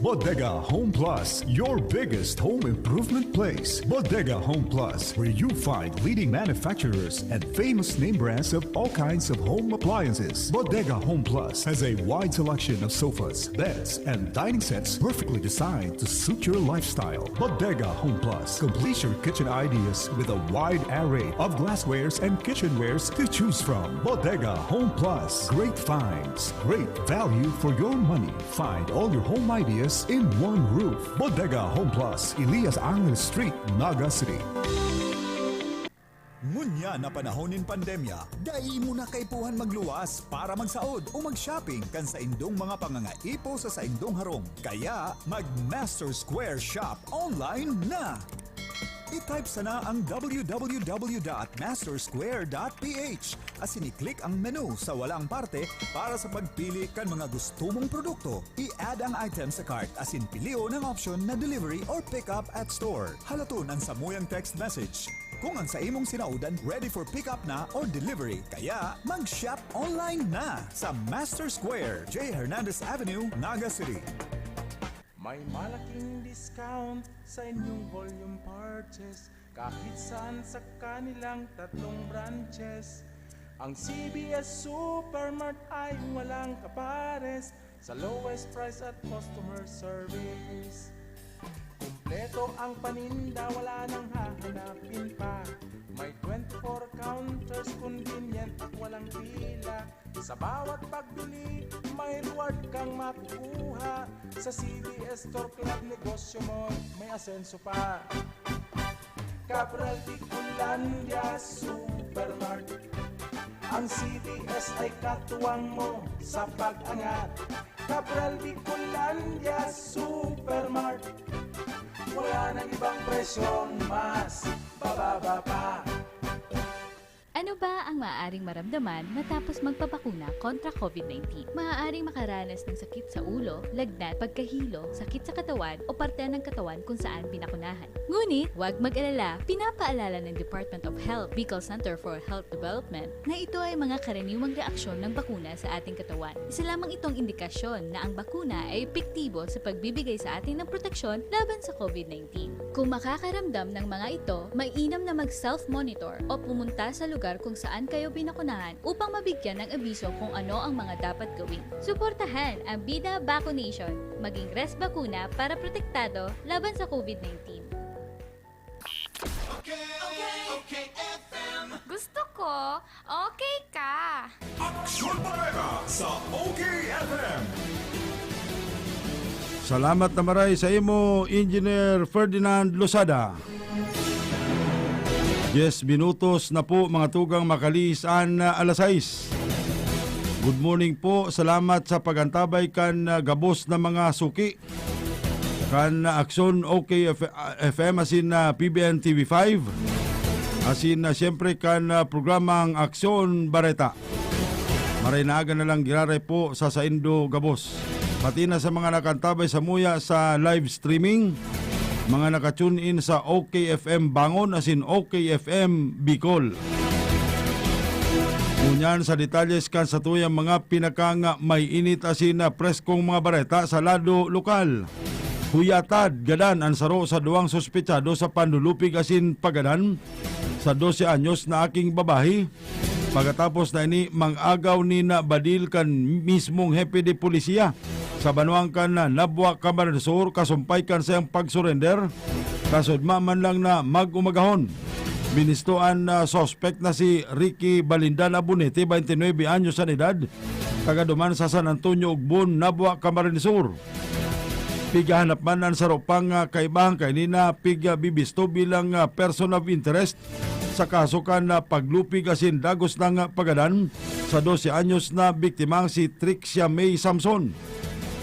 Bodega Home Plus, your biggest home improvement place. Bodega Home Plus, where you find leading manufacturers and famous name brands of all kinds of home appliances. Bodega Home Plus has a wide selection of sofas, beds, and dining sets perfectly designed to suit your lifestyle. Bodega Home Plus completes your kitchen ideas with a wide array of glasswares and kitchenwares to choose from. Bodega Home Plus, great finds, great value for your money. Find all your home ideas in one roof. Bodega Home Plus, Elias Angeles Street, Naga City. Ngunyan na panahon nin pandemya, dai mo na kaipuhan magluwas para magsaod o mag-shopping kan saindong mga pangangaipo sa saindong harong. Kaya, mag-Master Square Shop online na! I-type sana ang w w w dot master square dot p h asin i-click ang menu sa walang parte para sa pagpili kan mga gusto mong produkto. I-add ang item sa cart asin pilion ang option na delivery or pick up at store. Halaton ang samuyang text message kung ang sa imong sinaodan ready for pick up na or delivery. Kaya mag-shop online na sa Master Square, J Hernandez Avenue, Naga City. May malaking discount sa inyong volume purchase kahit saan sa kanilang tatlong branches. Ang C B S Supermart ay walang kapares sa lowest price at customer service. Kumpleto ang paninda, wala nang hahanapin pa. May twenty-four counters, convenient at walang pila. Sa bawat pagbili, may reward kang makukuha. Sa C D S Store Club, negosyo mo may asenso pa. Cabral Bicolandia Supermart. Ang C D S ay katuwang mo sa pag-angat. Cabral Bicolandia Supermart. Wala nang ibang presyong mas bababa pa. Ano ba ang maaaring maramdaman matapos magpabakuna kontra COVID nineteen? Maaaring makaranas ng sakit sa ulo, lagnat, pagkahilo, sakit sa katawan o parte ng katawan kung saan binakunahan. Ngunit, huwag mag-alala, pinapaalala ng Department of Health, Bicol Center for Health Development, na ito ay mga karaniwang reaksyon ng bakuna sa ating katawan. Isa lamang itong indikasyon na ang bakuna ay epektibo sa pagbibigay sa atin ng proteksyon laban sa COVID nineteen. Kung makakaramdam ng mga ito, mainam na mag-self-monitor o pumunta sa lugar kung saan kayo binakunahan upang mabigyan ng abiso kung ano ang mga dapat gawin. Suportahan ang Bida Vaccination. Maging Res Bakuna para protektado laban sa COVID nineteen. Okay, okay, okay, F M. Gusto ko, okay ka. Aksyon Bareta sa O K F M. Salamat na maray sa imo, Engineer Ferdinand Losada. Yes, minutos na po, mga tugang, makalihis an alas sais. Good morning po. Salamat sa pag-antabay kan ah, gabos na mga suki kan Aksyon O K F M asin na P B N T V five, asin na siyempre kan ah, programang Aksyon Bareta. Maray na aga na lang giraray po sa saindo gabos. Pati na sa mga nakantabay sa muya sa live streaming, mga naka-tune in sa O K F M Bangon asin O K F M Bicol. Ngunyan sa detalyes kan satuyang mga pinakang may init asin na preskong mga bareta sa lado lokal. Huyatad gadan an saro sa duwang suspetsado sa panlulupig asin pagadan sa dose anyos na aking babahi. Pagkatapos na ini, mang-agaw ni na badil kan mismong hepe de polisiya sa banwang kan Nabua, Camarines Sur, kasumpay kan sayang pag-surrender, kasudma man lang na mag-umagahon. Binisto an ah, suspect na si Ricky Balindan Abunete, twenty-nine anyos an edad, taga duman sa San Antonio, Ugbon, Nabua, Camarines Sur. Pigahanap man an saro pang ah, kaibahan kaini na pigbibisto bilang ah, person of interest sa kaso kan ah, paglupig asin dagos nang ah, pagadan sa dose anyos na biktimang si Trixia May Samson,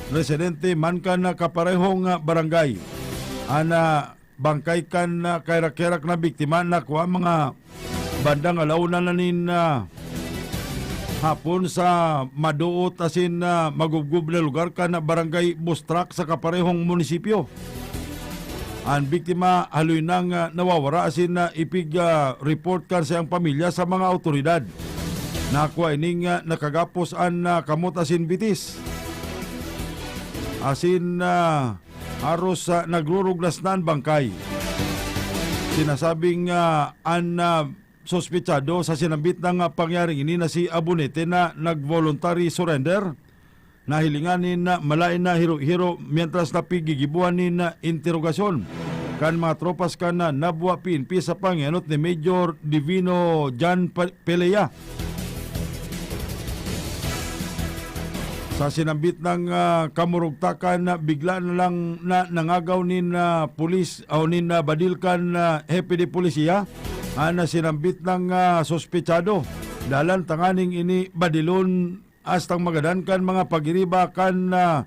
residente man kan ah, kaparehong ah, barangay. An ah, bangkay kan ah, kaherak-herak na biktima nakua mga bandang alauna na nin ah, hapon sa maduot asin ah, magubgob na lugar kan ah, barangay Bustrak sa kaparehong munisipyo. An biktima haloy nang ah, nawawara asin ah, ipig ah, report kan sayang pamilya sa mga awtoridad. Nakua ining ah, nakagapos an ah, kamot asin bitis. Asin ah, haros ah, nagruruglas na an bangkay. Sinasabing ah, an ah, suspetsado sa sinambit na nga pangyaring ini na si Abunete na nag-voluntary surrender. Nahilingan nin malain na hiro-hiro mientras na pigigibuhan nin interogasyon kan mga tropas kan Nabua P N P sa pangenot ni Major Divino Jan Pa- Pelea. Sa sinambit ng ah, kamurugtakan, bigla na lang na nangagaw nin ah, pulis o nin ah, badil kan ah, hepe de polisiya an ah, sinambit ng ah, suspetsado. Dalan tanganing ini badilon astang magadan kan mga pagiriba kan ah,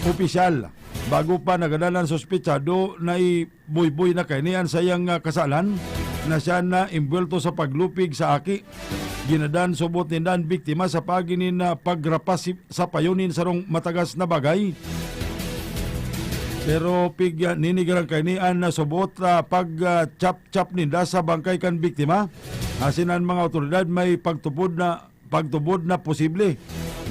opisyal. Bago pa nagadan an suspetsado, naibuyboy na kaini an sayang ah, kasalan na siya na imbwelto sa paglupig sa aki. Ginadan subot ninda an biktima sa paagi nin ah, pagrapas si- sa payo nin sarong matagas na bagay. Pero pig ah, ninigaran kaini an ah, subot ah, pag ah, chap-chap ninda sa bangkay kan biktima. Asin an mga awtoridad may pagtubod na pagtubod na posible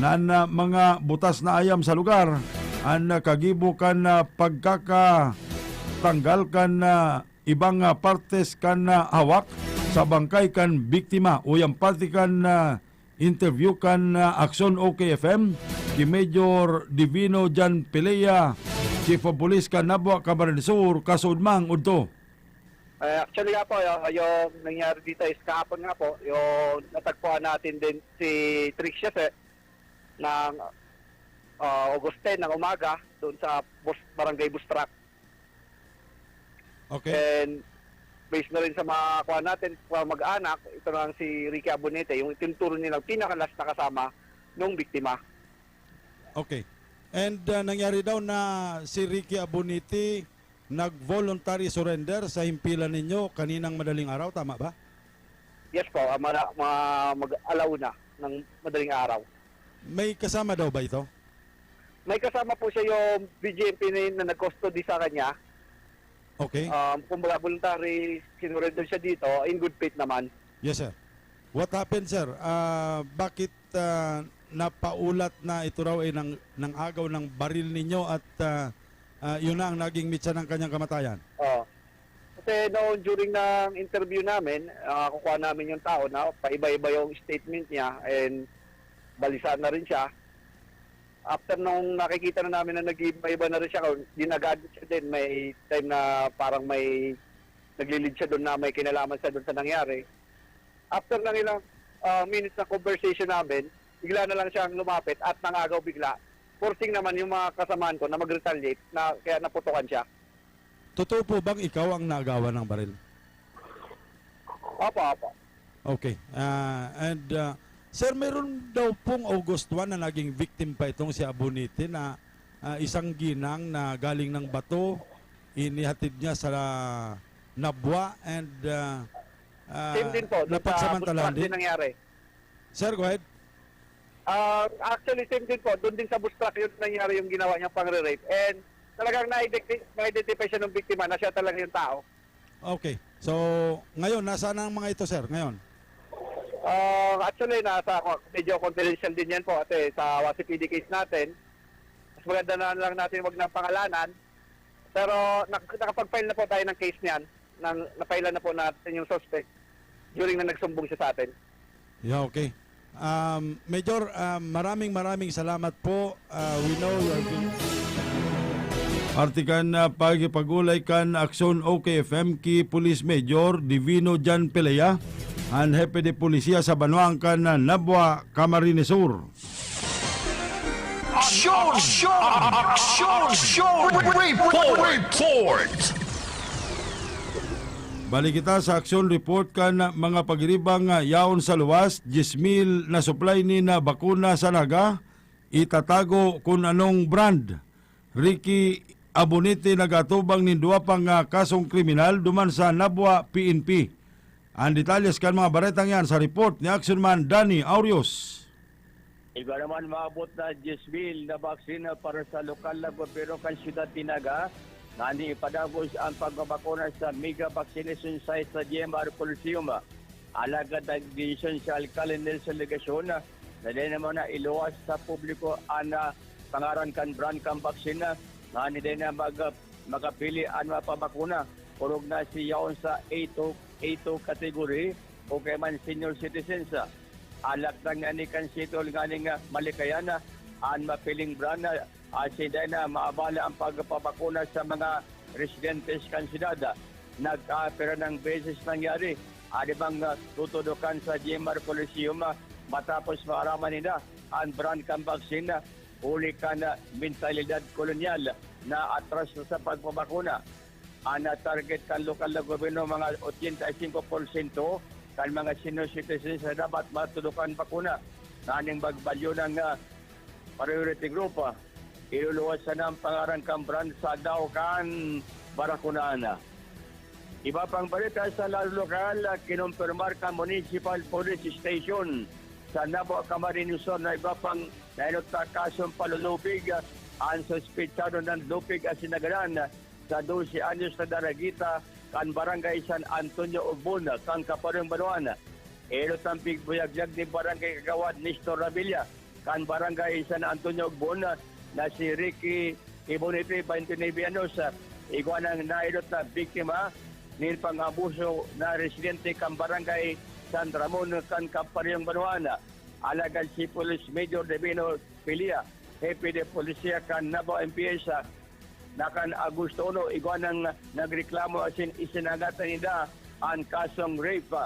na an ah, mga butas na ayam sa lugar an ah, kagibo kan ah, pagkakatanggal kan ah, ibang ah, partes kan ah, hawak sa bangkay kan biktima. Uyan parte kan ah, interview kan ah, Aksyon O K F M ki Major Divino Jan Pelea, Chief of Police kan Nabua, Camarines Sur, kasuodmang udto. Eh, actually nga po, yung, yung nangyari dito is kahapon nga po, yung natagpuan natin din si Trixia, sir. ng, ah, August ten ng umaga doon sa Bus-, Barangay Bustrak. Okay. And based na rin sa mga kuha natin, mga mag-anak, ito na lang si Ricky Abonete, yung ituturo nilang pinakalas na kasama nung biktima. Okay. And, ah, nangyari daw na si Ricky Abonete nag-voluntary surrender sa himpilan ninyo kaninang madaling araw, tama ba? Yes po, ah, mala-, mga mag-alauna ng madaling araw. May kasama daw ba ito? May kasama po siya yung B J M P na, na nag-custody sa kanya. Okay. Um, kumbaga, voluntary, sinurrender siya dito, in good faith naman. Yes, sir. What happened, sir? Ah, bakit, ah, napaulat na ito raw ay nang, nang agaw ng baril ninyo at, ah, ah, yun na ang naging mitsa ng kanyang kamatayan? Oo. Kasi noon, during ng interview namin, ah, kukuha namin yung tao na paiba-iba yung statement niya and balisa na rin siya. After nung nakikita na namin na nag-iiba-iba na rin siya, ginagadget siya din, may time na parang may naglilid siya doon na may kinalaman siya doon sa nangyari. After ng ilang, ah, minutes na conversation namin, bigla na lang siyang lumapit at nangagaw bigla. Forcing naman yung mga kasamahan ko na mag-retaliate na kaya naputukan siya. Totoo po bang ikaw ang naagawan ng baril? Opo, opo. Okay. Ah, and, ah, sir, meron daw pong August one na naging victim pa itong si Abuniti na, ah, isang ginang na galing ng Bato, inihatid niya sa Nabua and, ah, ah, Same din po, doon sa napagsamantalahan Bustrak din din. nangyari. Sir, go ahead. Ah, actually, same din po. Doon din sa Bustrak yun nangyari yung ginawa niyang pangre-rape. And talagang na-identi-, na-identify siya ng biktima na siya talaga yung tao. Okay. So, ngayon, nasaan ang mga ito, sir, ngayon? Ah, actually, nasa, medyo confidential din yan po kasi sa C P D case natin. Mas maganda na lang natin wag ng pangalanan. Pero nak-, nakapag-file na po tayo ng case niyan. Nang, na-file na po natin yung suspect during na nagsumbong siya sa atin. Yeah, okay. Um, Major, um, maraming, maraming salamat po. Uh, we know you are being Parte kan, ah, pakikipag-olay kan Aksyon O K F M ki Police Major Divino Jan Pelea, an hepe de polisiya sa banwaan kan, ah, Nabua, Camarines Sur. Aksyon! Aksyon! Aksyon! Report! Report! Balik kita sa aksyon report kan mga pagiribang, ah, yaon sa luwas, diyes mil na supply ni na bakuna sa Naga, itatago kun anong brand. Ricky Abuniti nag-atubang nin duwa pang, ah, kasong kriminal duman sa Nabua P N P. Ang detalyes kan mga baretang yan sa report ni Action Man Danny Aureos. Igwa naman maabot na diyes mil na vaccine para sa lokal na gobyerno kan siyudad ni Naga, ngani ipadagos ang pagbabakuna sa mega vaccination site sa G M R Coliseum. Alagad nagdesisyon si Alcalde Nelson Legacion na dai naman na iluwas sa publiko an, ah, pangaran kan brand kan vaccine na ngani dai na mag-, makapili an mapabakuna, orog na si yaon sa A two, A two category o kaya man senior citizens. Alak na ngani kan Seattle nganing, ah, malikayan na an mapiling brand na asin dai na maabala ang pagpapakuna sa mga residentes kan siyudad. Nagkapira ng beses nangyari, adi bang, ah, tutudokan sa G M R Coliseum, ah, matapos maaraman nila ang brand kan vaccine, ah, huli kan, ah, mentalidad kolonyal na atras na sa pagpapakuna. An, ah, target kan lokal na gobyerno, mga ochenta y cinco porsyento kan mga senior citizens na dapat matudokan bakuna. Nganing magbalyo ng, ah, priority group, ah, iluluwas sana ang pangaran kan brand sa daw kan barakunan. Iba pang balita sa lado lokal, ah, kinumpirmar kan Municipal Police Station sa Nabua, Camarines Sur na iba pang nainot na kasong panlulupig, ah, ang suspetsado ng lupig asin nagadan sa dose anyos na daragita kan Barangay San Antonio, Ogbon, kan Kaparehong Banwaan. Inot ang pigbuyagyag ni Barangay Kagawad Nestor Revilla kan Barangay San Antonio, Ogbon, na si Ricky Ibonipe, twenty-nine anyos, igwa nang nainot na biktima nin pang-abuso na residente kan Barangay San Ramon kan Kaparehong Banwaan. Alagad si Police Major Divino Pilia, Hepe de Polisia kan Nabua M P S, na kan Agosto uno, igwa nang nagreklamo asin isinangatan ninda an kasong rape.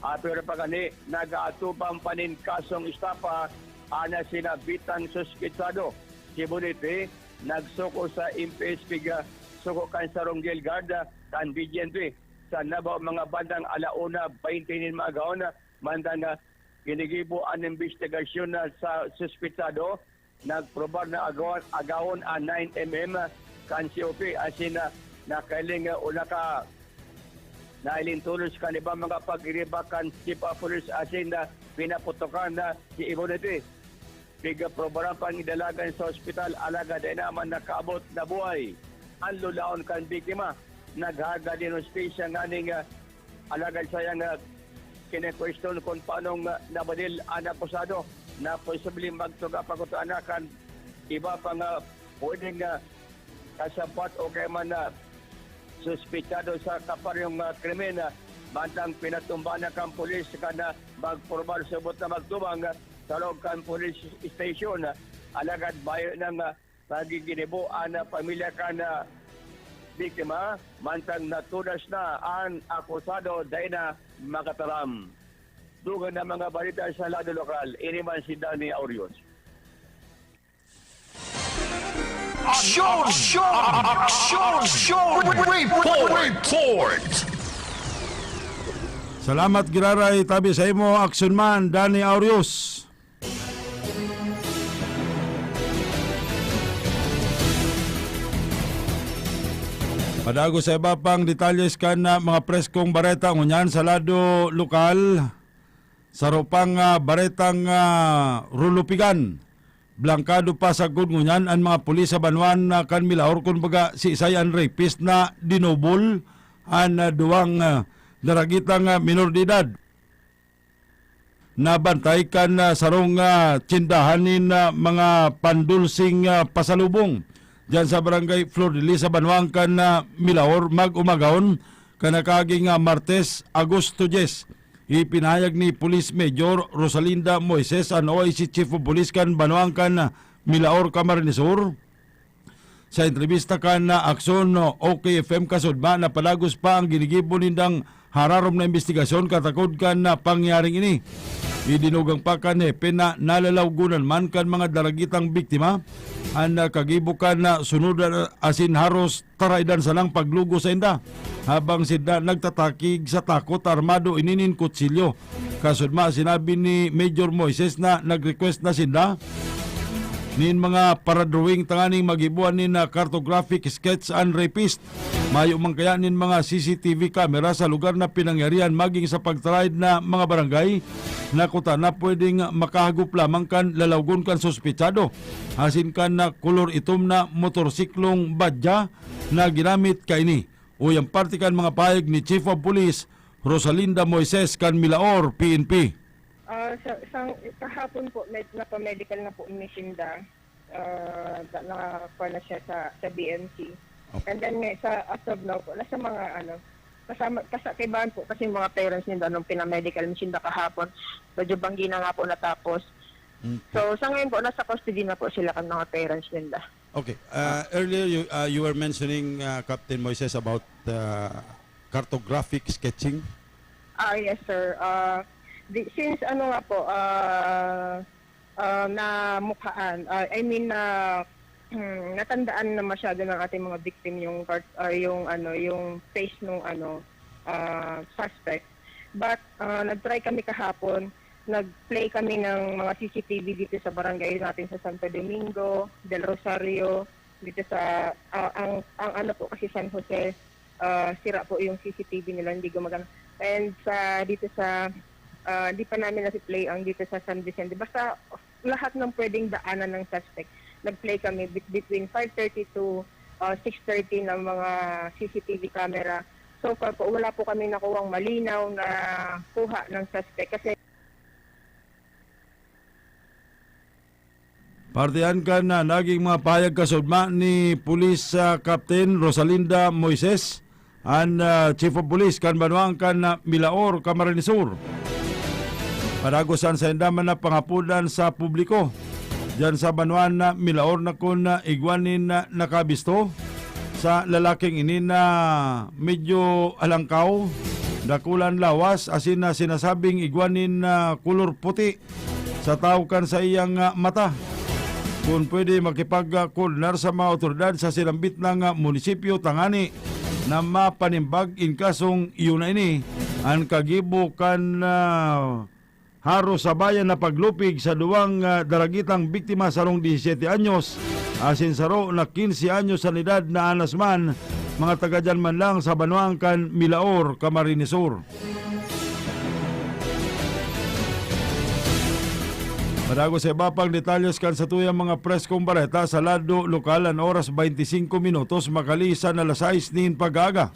Ah, pero pagani, nag-aatubang pa nin kasong estafa Ana sinabitan suspitsado, si Bonete, nagsuko sa M P S piga suko kan sarong jail guard, ah, kan B G N P. Sa nabaw mga bandang ala una baynte nin mga agahon, ah, mantang, ah, ginigibo an imbestigasyon na sa suspitsado, nagprobar na agawon, agawon an nine M M kan C O P, asin, ah, nakahiling, ah, o naka-, nahiling tolos kan ibang mga pagiriba kan Chief of Police asin, ah, pinaputokan na si Ibonete. Pigaprobaran pang idalagan sa ospital, alagad dai naman nakaabot na buhay an lulaon kan biktima. Naghagad nin hustisya nganing, ah, alagad sayang, ah, kine-question kung paanong, ah, nabadil an akusado na posibleng magtuga pa kuta na kan iba pa nga pwedeng, ah, kasabat o kaya man na suspitsado sa kaparehong, ah, krimen, ah, mantang pinatumba na kan pulis kan, ah, magpormal subot na magtubang, ah, sa loob kan police station, ah, alagad mayo nang, ah, pagiginibo an, ah, pamilya kan, ah, biktima, mantang natudas na an akusado dai na makataram. Dugang na mga balita sa lado lokal, ini man si Danny Aurios. Aksyon! Aksyon! Aksyon! Report! Report! Salamat giraray tabi sa imo, Aksyon Man Danny Aurios. Padagos sa iba pang detalles kan, ah, mga preskong bareta ngunyan sa lado lokal. Saro pang, ah, baretang, ah, rulupigan. Blangkado pa sagkod ngunyan an mga pulis sa banwaan na kan Milaor, kun baga siisay an rapist na dinubol an, ah, duwang, ah, daragitang, ah, minor de edad. Nabantay kan, ah, sarong, ah, tsindahan nin, ah, mga pandulsing, ah, pasalubong diyan sa Barangay Flor de Lis sa banwaan kan, ah, Milaor mag-umagahon kan nakaaging, ah, Martes, Agosto dyes. Ipinahayag ni Police Major Rosalinda Moises, an O I C Chief of Police kan banwaan kan, ah, Milaor, Camarines Sur, sa entrebista kan, ah, Aksyon, no, O K F M, kasudma na padagos pa ang ginigibo nindang hararom na imbestigasyon katakod kan, ah, pangyaring ini. Idinugang pa kan hepe na nalalawgonan man kan mga daragitang biktima an, ah, kagibo kan, ah, sunodan, ah, asin haros taraidan sanang paglugo sainda, habang sinda nagtatakig sa takot, armado ini nin kutsilyo. Kasudma, sinabi ni Major Moises na nag-request na sinda nin mga paradrawing tanganing magiboan nin, ah, cartographic sketch an rapist. Mayo man kaya nin mga C C T V camera sa lugar na pinangyarihan maging sa pagtaraid na mga barangay na kuta na pwedeng makahagop lamang kan lalawgon kan suspetsado asin kan, ah, kolor itom na motorsiklong badya na ginamit kaini. Uya an parte kan mga pahayag ni Chief of Police Rosalinda Moises kan Milaor P N P. Ah, sa, sa, kahapon po, med-, napa-medical na po ni Shinda. Ah, na, nakakuha na siya sa, sa B M C. Opo. And then, may, sa, as of now po, nasa mga, ano, kasama, kasa-, kaibahan po kasi yung mga parents ninda nung pinamedical ni Shinda kahapon. Medyo banggi na nga po natapos. Mm. So, sa ngayon po, nasa custody na po sila kan mga parents ninda. Okay. Uh, earlier, you, uh, you were mentioning, uh, Captain Moises, about, uh, cartographic sketching. Ah, yes, sir. Ah, di, since ano nga po, ah, ah, namukhaan, ah, I mean, na, hmm, natandaan na masyado ng ating mga victim yung part, ah, yung ano, yung face nung ano, ah, suspect. But, ah, nag-try kami kahapon, nag-play kami ng mga C C T V dito sa barangay natin sa Santo Domingo, Del Rosario, dito sa, ah, ang, ang ano po kasi, San Jose, ah, sira po yung C C T V nila, hindi gumagana. And sa, dito sa, ah, di pa namin nasi-play ang dito sa San Vicente. Basta lahat ng pwedeng daanan ng suspect, nag-play kami bet-, between five thirty to, ah, six thirty ng mga C C T V camera. So far po, wala po kami nakuhang malinaw na kuha ng suspect kasi Parte yan kan, ah, naging mga pahayag kasudma ni Police, ah, Captain Rosalinda Moises, an, ah, Chief of Police kan banwaan kan, ah, Milaor, Camarines Sur. Padagos an sainda man na pangapodan sa publiko diyan sa banwaan na Milaor na kun, ah, igwa nin, ah, nakabisto sa lalaking ini na medyo alangkaw, dakulang lawas, asin na sinasabing igwa nin, ah, kolor puti. sa tahaw kan saiyang, ah, mata. Kun pwede, makipag, ah, koordinar sa mga awtoridad sa sinambit na, ah, munisipyo tangani na mapanimbag in kasong iyo na ini an kagibo kan, ah, Haro sa bayan na paglupig sa duwang, ah, daragitang biktima, sarong disisete anyos asin saro na kinse anyos an edad na anas man, mga taga diyan man lang sa banwaan kan Milaor, Camarines Sur. Padagos sa iba pang detalyes kan satuyang mga preskong bareta sa lado lokal, an oras, baynte singko minutos makalisan alas sais nin pag-aaga.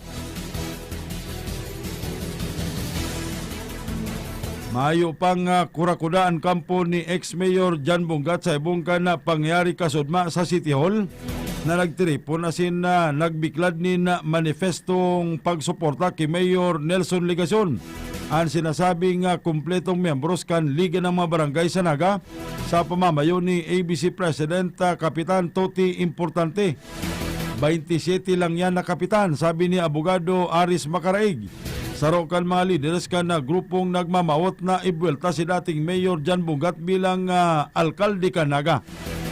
Mayo pang, ah, kurakuda an kampo ni ex-mayor John Bunggat sa ibong kan, ah, pangyayari kasudma sa City Hall na nagtiripon asin, ah, nagbiklad nin, ah, manifestong pagsuporta ki Mayor Nelson Legacion, an sinasabing, ah, kumpletong miyembros kan Liga ng mga Barangay sa Naga sa pamamayo ni A B C President, ah, Kapitan Toti Importante. Baynte siyete lang yan na kapitan, sabi ni Abogado Aris Macaraig. Saro kan mga lideres kan, ah, grupong nagmamawot na ibuwelta si dating Mayor John Bunggat bilang, ah, alkalde kan Naga.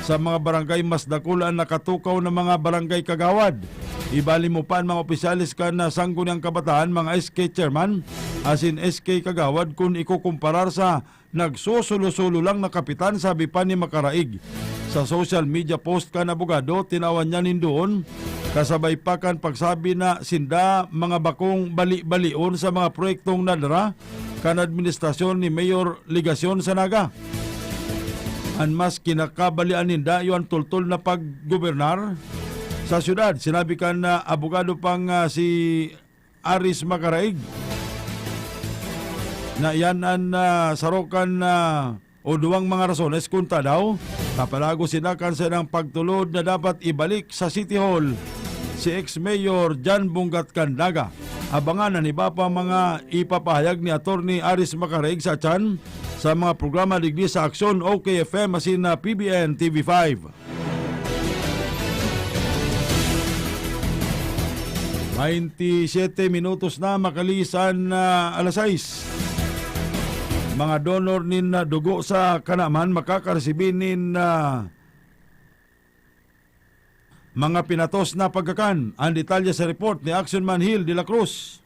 Sa mga barangay, mas dakul an nakatukaw na mga barangay kagawad. Ibali mo pa an mga opisyales kan, ah, Sangguniang Kabataan, mga S K chairman, asin S K kagawad kun ikukumparar sa nagsosolo-solo lang na kapitan, sabi pa ni Macaraig. Sa social media post kan abogado, tinawan niya nin doon, kasabay pa kan pagsabi na sinda mga bakong bali-balion sa mga proyektong nadara kan administrasyon ni Mayor Legacion sa Naga. An mas kinakabalian ninda iyo an tultol na paggobernar sa syudad. Sinabi kan, ah, abogado pang, ah, si Aris Macaraig na iyan an, ah, saro kan, ah, o duwang mga rasones kun tadaw napalago sinda kan saindang pagtulod na dapat ibalik sa City Hall si ex-mayor John Bunggat kan Naga. Abangan an iba pa mga ipapahayag ni Attorney Aris Macaraig sa tiyan sa mga programa digdi sa Aksyon, O K F M asin na P B N T V five. Baynte siyete minutos na makalisan na alas sais. Mga donor nin, ah, dugo sa Kanaman makakaresibi nin, ah, mga pinatos na pagkakan. Ang detalye sa report ni Action Man Hill de la Cruz.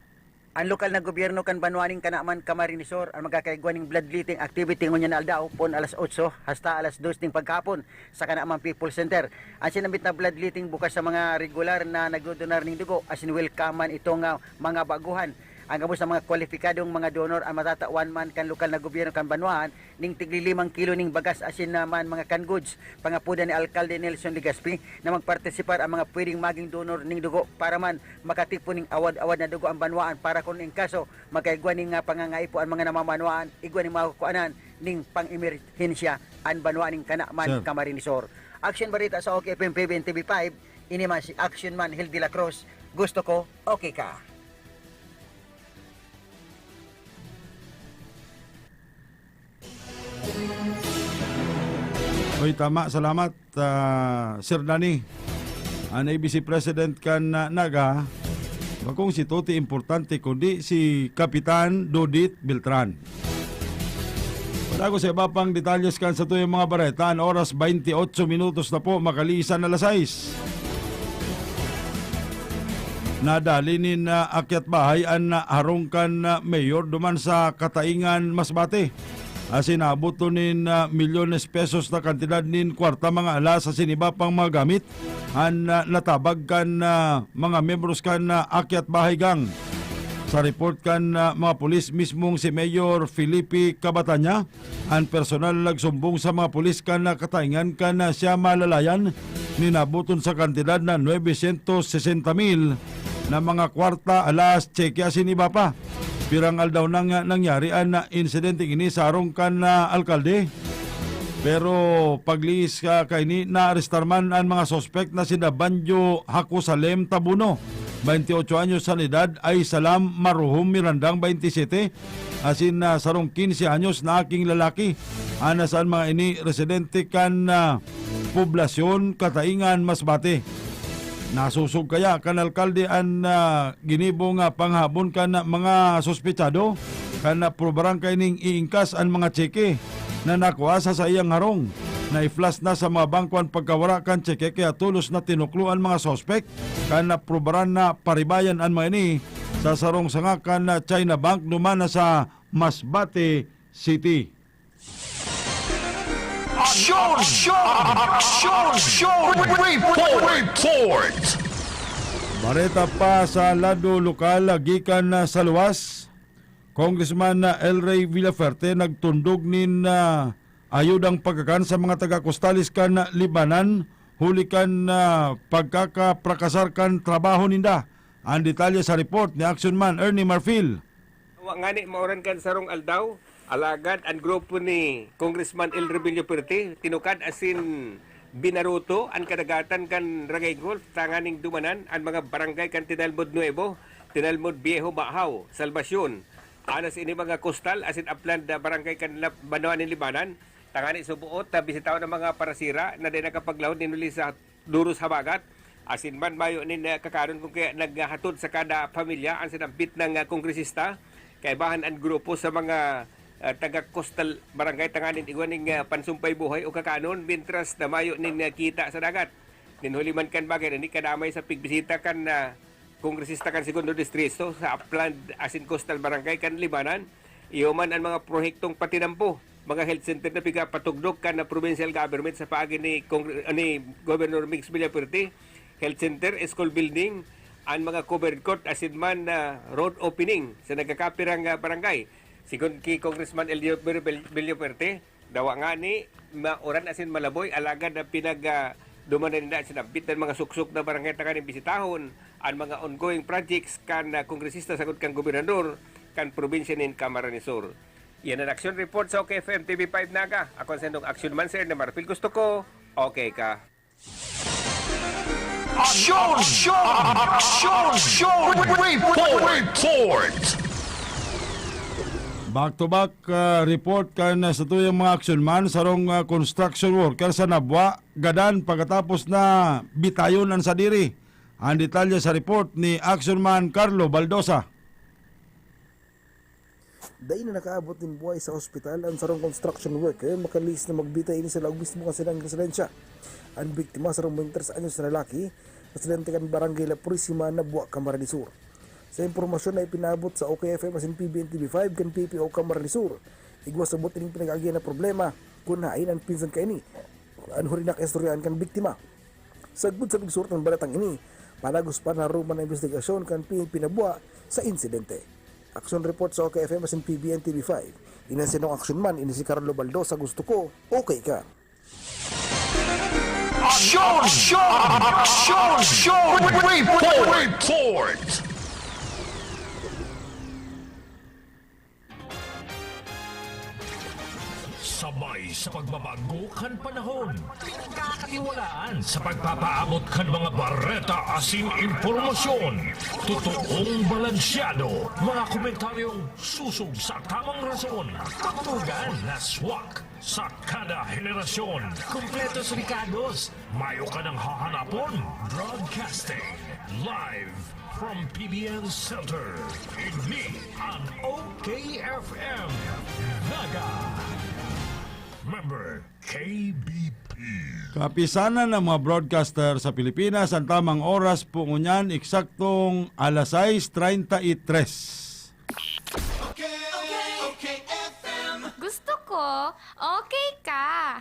An lokal na gobyerno kan banwa nin Kanaman, Camarines Sur, an magkakaigwa nin bloodletting activity ngunyan na aldaw, poon alas otso hasta alas dos nin paghapon sa Kanaman People's Center. An sinambit na bloodletting bukas sa mga regular na nagdodonar nin dugo, asin welcome man itong, ah, mga baguhan. An gabos na mga kwalipikadong mga donor an matatawan man kan lokal na gobyerno kan banwaan, ning tigli limang kilo ning bagas asin naman mga canned goods. Pangapodan ni Alkalde Nelson Legaspi na magpartisipar ang mga pwedeng maging donor ning dugo para man makatipon ning awad-awad na dugo ang banwaan para kun in kaso magkaigwa ning, ah, pangangaipo ang mga namamanwaan, igwa ning makukuanan ning pang-emerhensya an banwa ning Kanaman, Sir. Camarines Sur. Action Barita sa O K F M P B N T V five, ini man si Action Man Hill de la Cruz. Gusto ko, okay ka. Uy, tama. Salamat, ah, Sir Danny. An A B C President kan, ah, Naga, bakong si Toti Importante, kundi si Kapitan Dodit Beltran. Padagos sa iba pang detalyes kan satuyang mga bareta, an oras, baynte otso minutos na po, makalisan alas sais. Nadali nin, ah, akyat bahay an, ah, harong kan, ah, mayor duman sa Kataingan, Masbate. Asin naabot nin, ah, milyones pesos na kantidad nin kwarta, mga alas asin iba pang mga gamit an, ah, natabag kan, ah, mga miyembros kan, ah, akyat bahay gang. Sa report kan, ah, mga pulis, mismong si Mayor Felipe Cabatanya, an personal nagsumbong sa mga pulis kan Kataingan kan siya malalayan nin nabuton sa kantidad na nuebe syentos sesenta mil na mga kwarta, alas, tseke asin iba pa. Pirang aldaw nang nangyari an insidenteng ini sa harong kan alkalde. Pero paglihis ka kaini, naarestar man an mga suspek na sina Banjo Hakusalem Tabuno, baynte otso anyos an edad, Ay Salam Maruhom Mirandang, baynte siyete, asin, ah, sarong kinse anyos na aking lalaki. Ana saan mga ini residente kan, ah, poblasyon Kataingan, Masbate. Nasosog kaya kan alkalde an, ah, ginibo nga panghabon kan mga suspetsado kan, ah, pro barangay ning iingkas an mga tseke. na nakua sa saiyang harong. Nai-flash na sa mga bangko an pagkawara kan tseke kaya tolos na tinuklo an mga suspek kan naprobaran na paribayan an mga ini sa sarong sanga kan China Bank duman na sa Masbate City. Aksyon! Aksyon! Aksyon! Report! Report! Bareta pa sa lado lokal, gikan na sa luwas, Congressman na El Rey Villafuerte nagtundog nin, ah, ayudang pagkakan sa mga taga-Costales kan Libmanan huli kan, ah, pagkakaprakasar kan trabaho ninda. Ang detalye sa report ni Action Man Ernie Marfil. Wa ngani mauran kan sarong aldaw, alagad an grupo ni Congressman El Rey Villafuerte tinukad asin binaruto an kadagatan kan Ragay Gulf tanganing dumanan an mga barangay kan Tinalmod Nuevo, Tinalmod Viejo, Bahaw, Salvacion. Anas ini mga kostal asin upland na barangay kan lap-, banwa nin Libmanan, tangani subuot na bisitahon ang mga parasira na dai nakapaglahod nin huli sa duros habagat. Asin man mayo nin, eh, kakanon kun kaya naghatod sa kada pamilya an sinambit na, ah, kongresista. Kaibahan an grupo sa mga, ah, taga-coastal barangay tanganing igwa nin, ah, pansumpay buhay o kakanon, mintras na mayo nin, ah, kita sa dagat. Nin huli man kan bagay na ini, kadamay sa pigbisita kan, ah, kongresista kan Segundo Distrito sa Upland asin Coastal Barangay kan Libmanan, iyo man an mga proyektong patinampo, mga health center na pigapatugdok kan provincial government sa paagi ni Congre-, ni Governor Mix Villafuerte, health center, school building, an mga covered court asin man na road opening sa nagkakapirang, ah, barangay. Sigon ki Congressman Elio Villafuerte, dawa ngani mauran asin malaboy, alagad na pinag, ah, duman na ninda sinambit an mga suksok na barangay tanganing bisitahon an mga ongoing projects kan, ah, kongresista sagkod kan gobernador kan probinsya nin Camarines Sur. Iyan an Action Report sa OK F M T V five Naga. Ako ang sendong Action Man, Sir, na Marfil. Gusto ko, okay ka. Aksyon! Aksyon! Aksyon! Report! Report! Back to back, ah, report kan, ah, satuyang mga action man, sarong, ah, construction worker sa Nabua, gadan pagkatapos na bitayon an sadiri. Ang detalye sa report ni Action Man Carlo Baldosa. Dai na nakaabot nin buhay sa ospital an sarong construction worker makalihis na magbitay ini sa laog mismo kan saiyang residensya. An biktima, sarong baynte tres anyos na lalaki, residente kan Barangay La Purisima, Nabua, Camarines Sur. Sa impormasyon na ipinaabot sa OK F M asin P B N T V five kan P P O Camarines Sur, igwa sabot ining pinag-aagihan na problema kun haen an pinsan kaini an huri na kaistoryahan kan biktima. Sagkod sa pagsurat kan baretang ini, palagos pa naruman ang imbestigasyon kan P N P Nabua sa insidente. Action report sa OK F M asin P B N T V five. Ini an sendong action man, ini si Carlo Baldosa. Gusto ko, okay ka. Aksyon! Aksyon! Aksyon! Report! Report! Sabay sa pagbabago kan panahon, pinagkakatiwalaan sa pagpapaabot kan mga bareta asin impormasyon. Totoong balansyado, mga komentaryong susog sa tamang rason, pagtugan na swak sa kada henerasyon. Kompletos rikados, mayo ka nang hahanapon. Broadcasting live from P B N Center. Ini an OK F M Naga. Member K B P. Kapisanan ng mga broadcaster sa Pilipinas, ang tamang oras po ngunyan, eksaktong alas sais treinta y tres. Gusto ko, okay ka.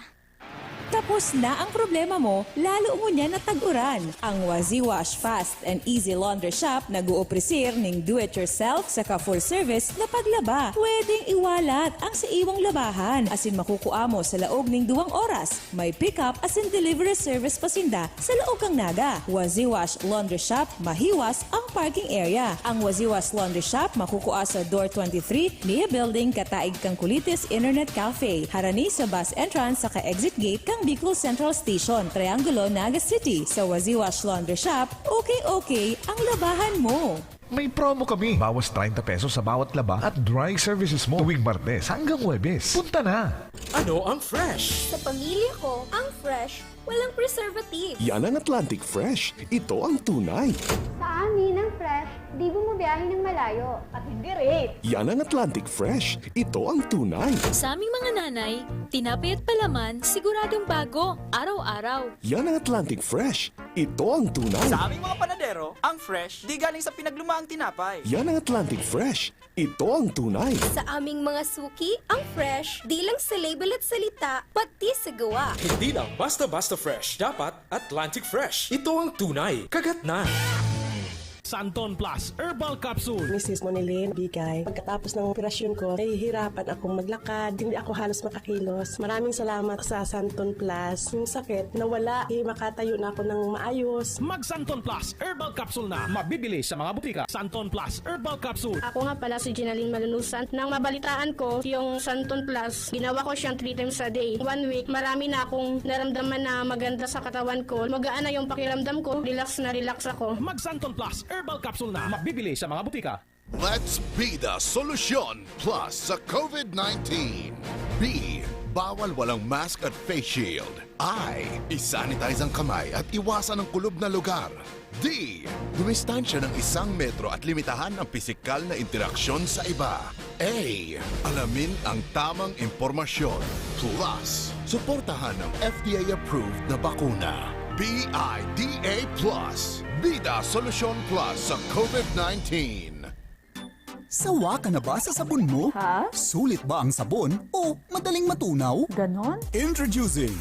Tapos na ang problema mo, lalo ngunyan na tag-uran. Ang Waziwash Fast and Easy Laundry Shop nag-ooprisir ning do-it-yourself saka full service na paglaba. Pwedeng iwalat ang sa iwang labahan asin makukua mo sa laog ning duwang oras. May pick-up asin delivery service pa sinda sa laog kan Naga. Waziwash Laundry Shop, mahiwas ang parking area. Ang Waziwash Laundry Shop makukua sa Door twenty-three, Nia Building, kataig kan Kulitis Internet Cafe, harani sa bus entrance saka exit gate kan Bicol Central Station, Triangulo, Naga City. Sa Waziwash Laundry Shop, okay-okay ang labahan mo. May promo kami. Bawas treinta pesos sa bawat laba at dry services mo tuwing Martes hanggang Huwebes. Punta na! Ano ang fresh? Sa pamilya ko, ang fresh, walang preservative. Yan ang Atlantic Fresh. Ito ang tunay. Sa amin, ang fresh, Di bumabiyahe ng malayo. At hindi rate. Yan ang Atlantic Fresh. Ito ang tunay. Sa aming mga nanay, tinapay at palaman siguradong bago, araw-araw. Yan ang Atlantic Fresh. Ito ang tunay. Sa aming mga panadero, ang fresh, di galing sa pinaglumaang tinapay. Yan ang Atlantic Fresh. Ito ang tunay. Sa aming mga suki, ang fresh, di lang sa label at salita, pati sa gawa. Hindi lang basta-basta fresh. Dapat Atlantic Fresh. Ito ang tunay. Kagat na. Santon Plus Herbal Capsule. Misis Monilin Bigay. Pagkatapos ng operasyon ko, nahihirapan akong maglakad. Hindi ako halos makakilos. Maraming salamat sa Santon Plus. Yung sakit, nawala. Eh, makatayo na ako ng maayos. Mag Santon Plus Herbal Capsule na. Mabibili sa mga butika. Santon Plus Herbal Capsule. Ako nga pala si Ginaline Malunusan. Nang mabalitaan ko yung Santon Plus, ginawa ko siyang three times a day. One week, marami na akong naramdaman na maganda sa katawan ko. Magaan na yung pakiramdam ko. Relax na relax ako. Mag Santon Plus Herbal Capsule na. Mabibili sa mga butika. Let's be the solusyon plus sa COVID nineteen. B, bawal walang mask at face shield. I, isanitize ang kamay at iwasan ang kulob na lugar. D, dumistansya ng isang metro at limitahan ang pisikal na interaksyon sa iba. A, alamin ang tamang impormasyon. Plus, suportahan ang F D A-approved na bakuna. B I D A plus. Bida Solusyon Plus sa COVID nineteen. Sawa ka na ba sa sabon mo? Ha? Sulit ba ang sabon o madaling matunaw? Ganon? Introducing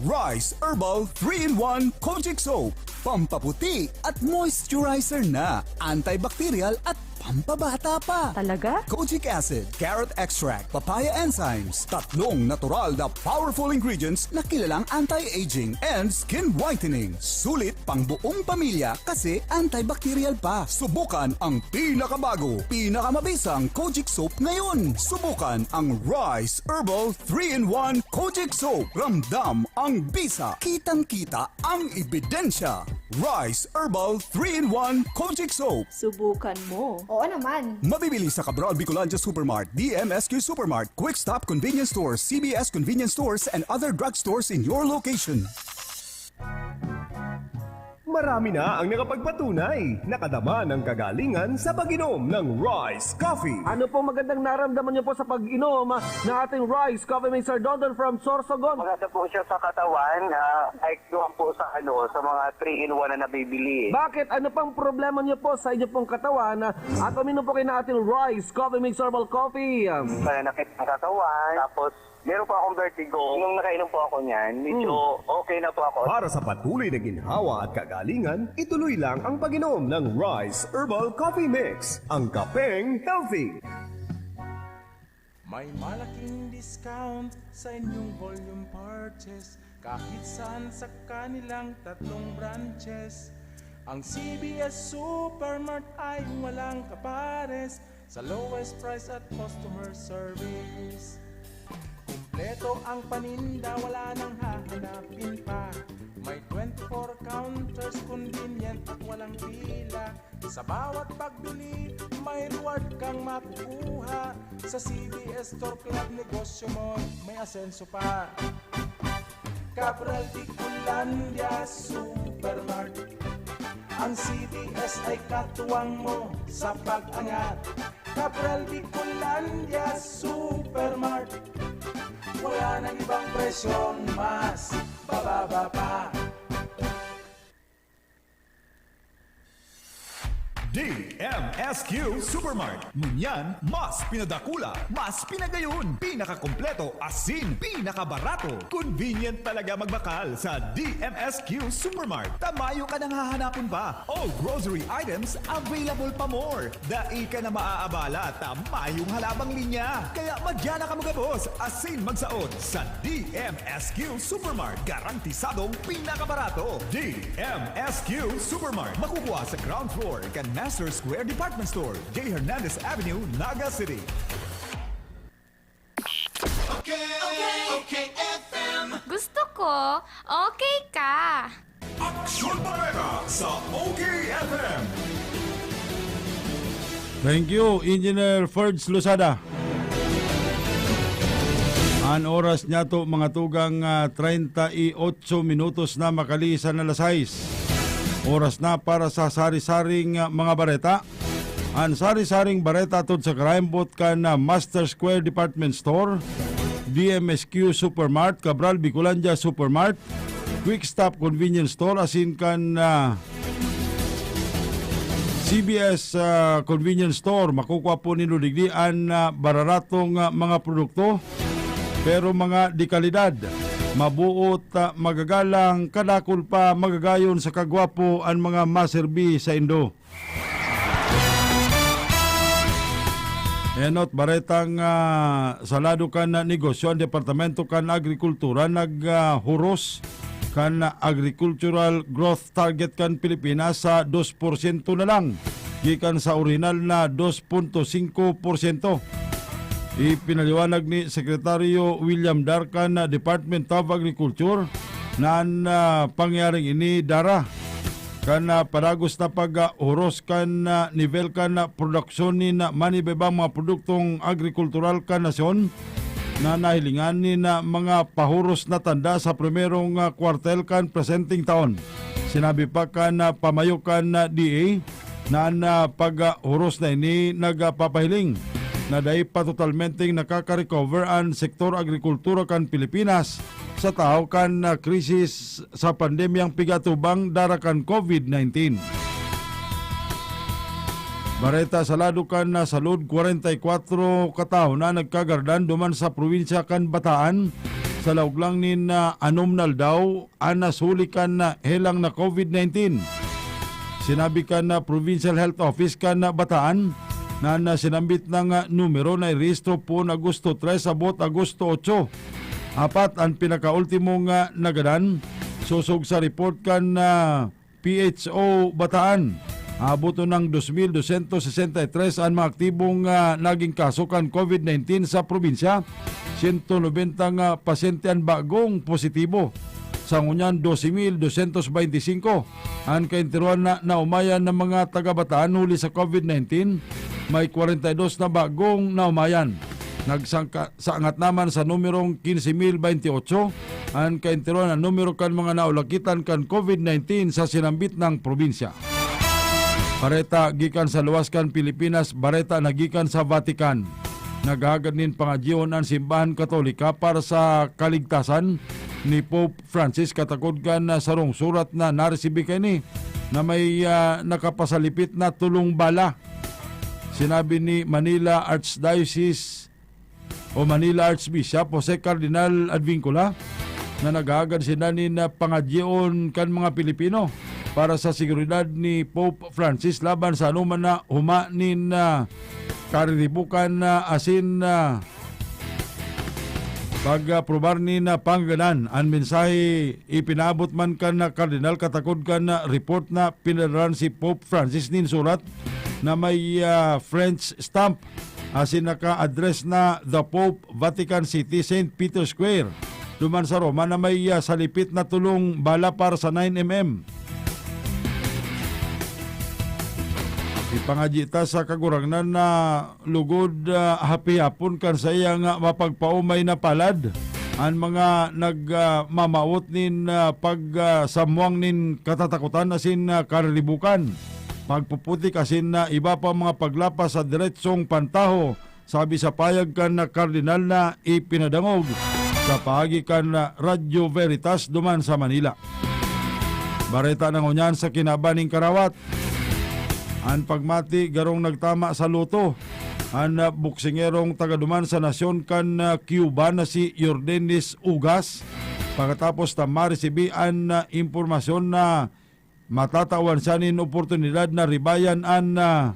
Rice Herbal three-in-one Kojic Soap. Pampaputi at moisturizer na. Antibacterial at pampabata pa. Talaga? Kojic Acid, Carrot Extract, Papaya Enzymes. Tatlong natural na powerful ingredients na kilalang anti-aging and skin whitening. Sulit pang buong pamilya kasi antibacterial pa. Subukan ang pinakabago, pinakamabisang Kojic Soap ngayon. Subukan ang Rice Herbal three-in-one Kojic Soap. Ramdam ang bisa. Kitang-kita ang ebidensya. Rice Herbal three-in-one Kojic Soap. Subukan mo. Oo naman. Mabibili sa Cabral Bicolandia Supermart, D M S Q Supermart, Quick Stop Convenience Stores, C B S Convenience Stores, and other drugstores in your location. Marami na ang nakapagpatunay, nakadama ng kagalingan sa pag-inom ng Rice Coffee. Ano pong magandang naramdaman niyo po sa pag-inom ng ating Rice Coffee, Mister Dondon from Sorsogon? Maganda po siya sa katawan, ah, like doon po sa, ano, sa mga three-in-one na nabibili. Bakit? Ano pang problema niyo po sa inyo pong katawan? At uminom po kayo ng ating Rice Coffee Mix Herbal Coffee. Pananakit ng katawan, tapos meron po akong vertigo. Nung nakainom po ako niyan, medyo okay na po ako. Para sa patuloy na ginhawa at kagalingan, ituloy lang ang pag-inom ng Rice Herbal Coffee Mix, ang kapeng healthy. May malaking discount sa inyong volume purchase kahit saan sa kanilang tatlong branches. Ang C B S Supermart ay walang kapares sa lowest price at customer service. Kumpleto ang paninda, wala nang hahanapin pa. May twenty-four counters, convenient at walang pila. Sa bawat pagbili, may reward kang makukuha. Sa C B S Store Club, negosyo mo may asenso pa. Cabral Bicolandia Supermart. Ang C B S ay katuwang mo sa pag-angat. Cabral Bicolandia Supermart. Wala nang ibang presyong mas bababa pa. D M S Q Supermart. Ngunyan, mas pinadakula, mas pinagayon, pinakakompleto, asin pinakabarato. Convenient talaga magbakal sa D M S Q Supermart. Ta mayo ka nang hahanapon pa. All grocery items available pa more. Dai ka na maaabala ta mayong halabang linya. Kaya madya na kamo gabos asin magsaot sa D M S Q Supermart. Garantisadong pinakabarato. D M S Q Supermart. Makukuha sa ground floor kan Master Square Department Store, J Hernandez Avenue, Naga City. Okay, okay, F M. Gusto ko, okay ka. Aksyon Bareta sa O K F M. Thank you, Engineer Ferds Losada. An oras niyato, mga tugang, ah, treinta y ocho minutos na makalisan na alas sais. Oras na para sa sari-saring, ah, mga bareta. An sari-saring bareta atod sa karaimbot kan, ah, Master Square Department Store, D M S Q Supermart, Cabral Bicolandia Supermart, Quick Stop Convenience Store, asin kan, ah, C B S, ah, Convenience Store. Makukua po nindo digdi an, ah, bararatong, ah, mga produkto. Pero mga dekalidad, mabuot, ah, magagalang, kadakul pa, magagayon sa kagwapo an mga maserbi saindo. Enot, baretang, ah, sa lado kan negosyo, an Departamento kan Agrikultura nag, ah, huros kan agricultural growth target kan Pilipinas sa dos porsyento na lang, gikan sa orihinal na dos punto singko porsyento. Ipinaliwanag ni Sekretaryo William Dar kan Department of Agriculture na an, ah, pangyayaring ini dara kan, ah, padagos na paghuros kan, ah, nivel kan, ah, produksyon nin, ah, manibaibang mga produktong agrikultural kan nasyon na nahilingan nin, ah, mga pahuros na tanda sa primerong, ah, kwartel kan presenteng taon. Sinabi pa kan, ah, pamayo kan, ah, D A na an, ah, paghuros na ini nagpapahiling na dai pa totalmenteng nakaka-recover an sektor agrikultura kan Pilipinas sa tahaw kan, ah, krisis sa pandemyang pigatubang dara kan COVID nineteen. Bareta sa lado kan, ah, salud, kwarenta y kwatro katawo na nagkagardan duman sa probinsya kan Bataan sa laog lang nin, ah, anom na aldaw an nasuli kan, ah, helang na COVID nineteen. Sinabi kan, ah, Provincial Health Office kan, ah, Bataan na an, ah, sinambit na, ah, numero nairehistro poon Agosto tres abot Agosto otso. Apat an pinakaultimo nga nagadan, sosog sa report kan, ah, P H O Bataan. Abot nang dos mil dosyentos sesenta y tres an mga aktibong, ah, naging kaso kan COVID nineteen sa probinsya. Siyento nobenta nga pasyente an bagong positibo. Sa ngunyan, dose mil dosyentos baynte singko an kaenterohan na naomayan ng mga taga-Bataan huli sa COVID nineteen. May kwarenta y dos na bagong naomayan. Nagsangka-, saangat naman sa numerong kinse mil baynte otso an kaenterohan na numero kan mga naulakitan kan COVID nineteen sa sinambit na probinsya. Bareta gikan sa luwas kan Pilipinas, bareta na gikan sa Vatican. Naghahagad nin pangadyion an Simbahan Katolika para sa kaligtasan ni Pope Francis katakod kan sarong surat na naresibi kaini na may, ah, nakapasalipit na tolong bala. Sinabi ni Manila Archdiocese o Manila Archbishop Jose Cardinal Advincula na naghahagad sinda nin, ah, pangadyion kan mga Pilipino para sa seguridad ni Pope Francis laban sa anoman na huma nin, ah, kariribukan, ah, asin, ah, pag-aprobar nin, ah, pangagadan. An mensahe ipinaabot man kan, ah, Kardinal katakod kan, ah, report na pinadalan si Pope Francis nin surat na may, ah, French stamp asin naka-address na The Pope, Vatican City, Saint Peter's Square, duman sa Roma na may, ah, salipit na tolong bala para sa nine M M. Ipangadyi ta sa Kagurangnan na lugod, ah, hapihapon kan saiyang, ah, mapagpaomay na palad an mga nag, ah, mamawot nin, ah, pag, ah, samwang nin katatakotan asin, ah, kariribukan, pagpuputik asin, ah, iba pang mga paglapas sa diretsong pantaho, sabi sa payag kan Kardinal na ipinadangog sa paagi kan Radyo Veritas duman sa Manila. Bareta na ngunyan sa kinaban nin karawat. An pagmati garong nagtama sa loto an, ah, boksingerong taga duman sa nasyon kan, ah, Cuba na si Yordenis Ugas, pakatapos na maresibi an, ah, impormasyon na matatawan siya nin oportunidad na ribayan an, ah,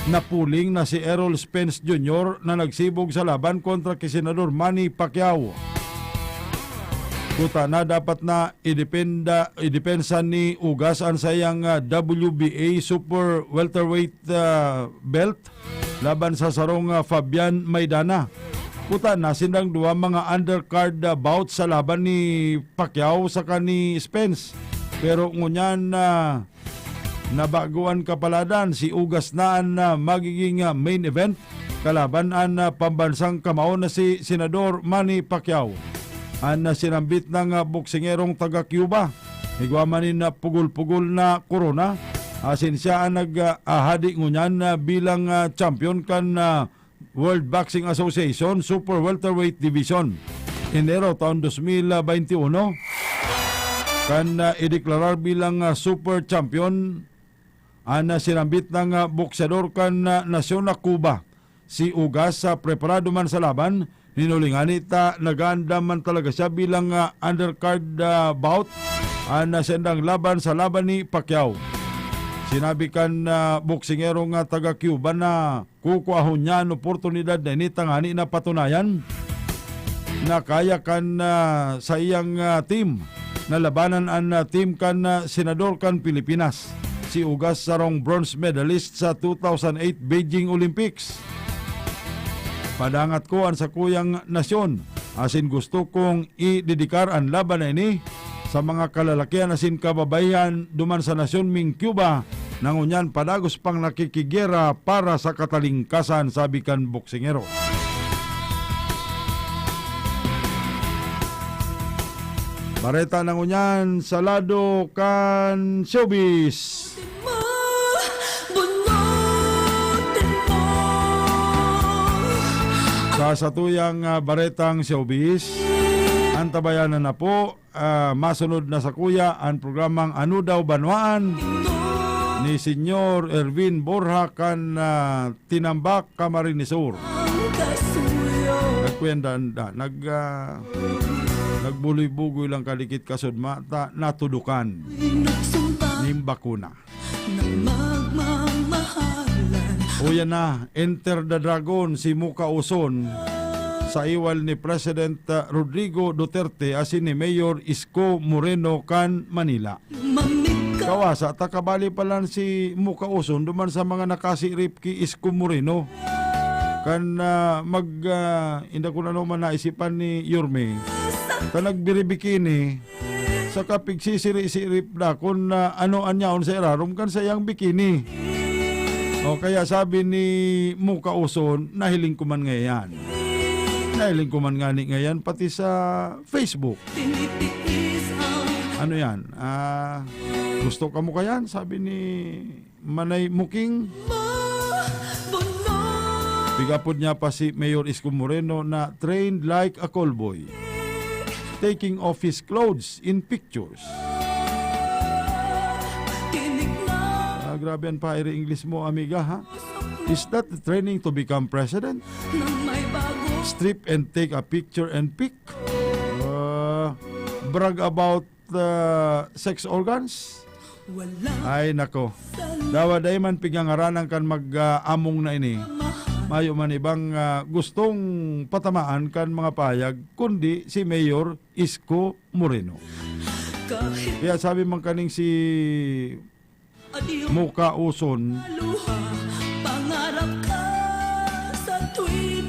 napuling na si Errol Spence Junior na nagsibog sa laban kontra ki Senador Manny Pacquiao. Kuta na dapat na idependa, idepensa ni Ugas an saiyang, ah, W B A super welterweight, ah, belt laban sa sarong, ah, Fabian Maidana. Kuta na sindang duwa mga undercard, ah, bout sa laban ni Pacquiao saka ni Spence. Pero ngunyan na nabago an kapaladan, si Ugas na an, ah, magiging, ah, main event kalaban an, ah, pambansang kamao na si Senador Manny Pacquiao. An, ah, sinambit na, ah, boksingerong taga Cuba, igwa man nin, ah, pugol-pugol na korona, Asin siya an nag, ah, hadi ngunyan, ah, bilang, ah, champion kan, ah, World Boxing Association Super Welterweight Division, Enero taon dos mil baynte uno. Kan, ah, ideklarar bilang, ah, super champion an, ah, sinambit na, ah, bokseador kan, ah, nasyon na Cuba, si Ugas, ah, preparado man sa laban. Hinuli ngani ta nag-aandam man talaga siya bilang, ah, undercard, ah, bout an, ah, saindang laban sa laban ni Pacquiao. Sinabi kan, ah, boksingero nga taga Cuba na kukuahon niya an oportunidad na ini tangani na patunayan na kaya kan, ah, saiyang, ah, team na labanan an, ah, team kan, ah, senador kan Pilipinas, si Ugas, sarong bronze medalist sa two thousand eight Beijing Olympics. Padangat ko an sakuyang nasyon, asin gusto kong idedikar an laban na ini sa mga kalalakihan asin kababaihan duman sa nasyon ming Cuba, na ngunyan padagos pang nakikigera para sa katalingkasan, sabi kan boksingero. Bareta na ngunyan sa lado kan showbiz. Sa satuyang, ah, baretang showbiz, antabayanan na po, ah, masunod na sakuya an programang Ano Daw Banwaan ni Senyor Erwin Borja kan, ah, Tinambak, Camarines Sur. Nagkwenda, nag, ah, nagbuloy-bugoy lang kadikit kasod mata, natudukan nin bakuna. Uyan na, enter the dragon si Muka Uson sa iwal ni President, ah, Rodrigo Duterte asin ni Mayor Isko Moreno kan Manila. Kawasa ta, kabali palan si Muka Uson duman sa mga nakasirip ki Isko Moreno. Kan, ah, mag, ah, inda kun ano man naisipan ni Yorme, ta nagbiribikini, saka pigsisiri-sirip na kun, ah, ano an yaon sa irarom kan saiyang bikini. O kaya sabi ni Muka Uson, "Nahiling ko man ngayan. Nahiling ko man ngani ngayan pati sa Facebook." Ano yan? Ah, gusto ka mo kayan? Sabi ni Manay Muking. Pigapod niya pa si Mayor Isko Moreno na trained like a callboy, taking off his clothes in pictures. Ah, grabe an pairi English mo, amiga, ha? Is that the training to become president? Strip and take a picture and pic? Ah, brag about, ah, sex organs? Ay, nako. Dawa dai man pigangaranan kan mag, ah, among na ini. Mayo man ibang, ah, gustong patamaan kan mga pahayag, kundi si Mayor Isko Moreno. Kaya sabi man kaning si Muka Uson,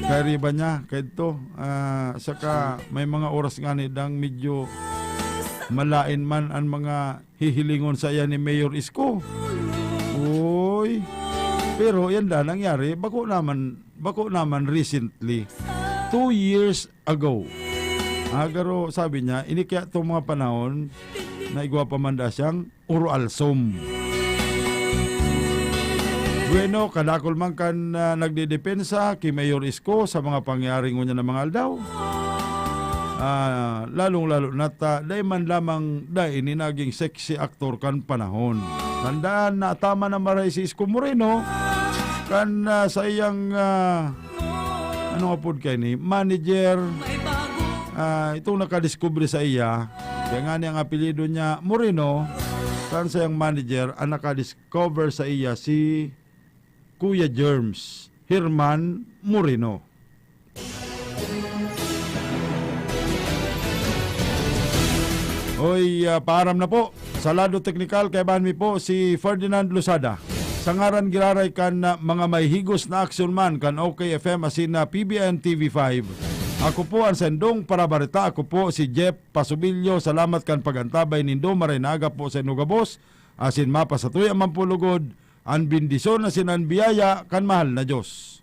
kaya riba niya, kaidto, ah, saka may mga oras nga ni dang medyo malain man ang mga hihilingon sa iya ni Mayor Isko. Uy. Pero yan da nangyari, bako naman, bako naman recently. Two years ago. Ah, garo, sabi niya, ini kaya tong mga panahon na igwa pa man da siyang urualsom. Bueno, kadakol man kan, ah, nagdedepensa ki Mayor Isko sa mga pangyayari ngunyan na mga aldaw. Ah, lalong-lalo na ta, dai man lamang dai ini naging sexy actor kan panahon. Tandaan na tama na maray si Isko Moreno kan, ah, sa iyang, ah, ano nga pod kaini, manager, ah, itong nakadiskubre sa iya. Kaya nga ni ang apelyido niya Moreno, kan sa iyang manager, ang nakadiscover sa iya si Kuya Germs, Herman Moreno. Oy, ah, paaram na po. Sa lado teknikal, kaibahan mi po si Ferdinand Losada. Sa ngaran giraray kan, ah, mga may higos na aksyon man kan OK F M asin na P B N T V five. Ako po ang sendong parabarita. Ako po si Jeff Pasubilyo. Salamat kan pag-antabay nindo. Maray na aga po sa inyo gabos. Asin mapasatuya man po lugod an bendisyon asin an biyaya kan mahal na Diyos.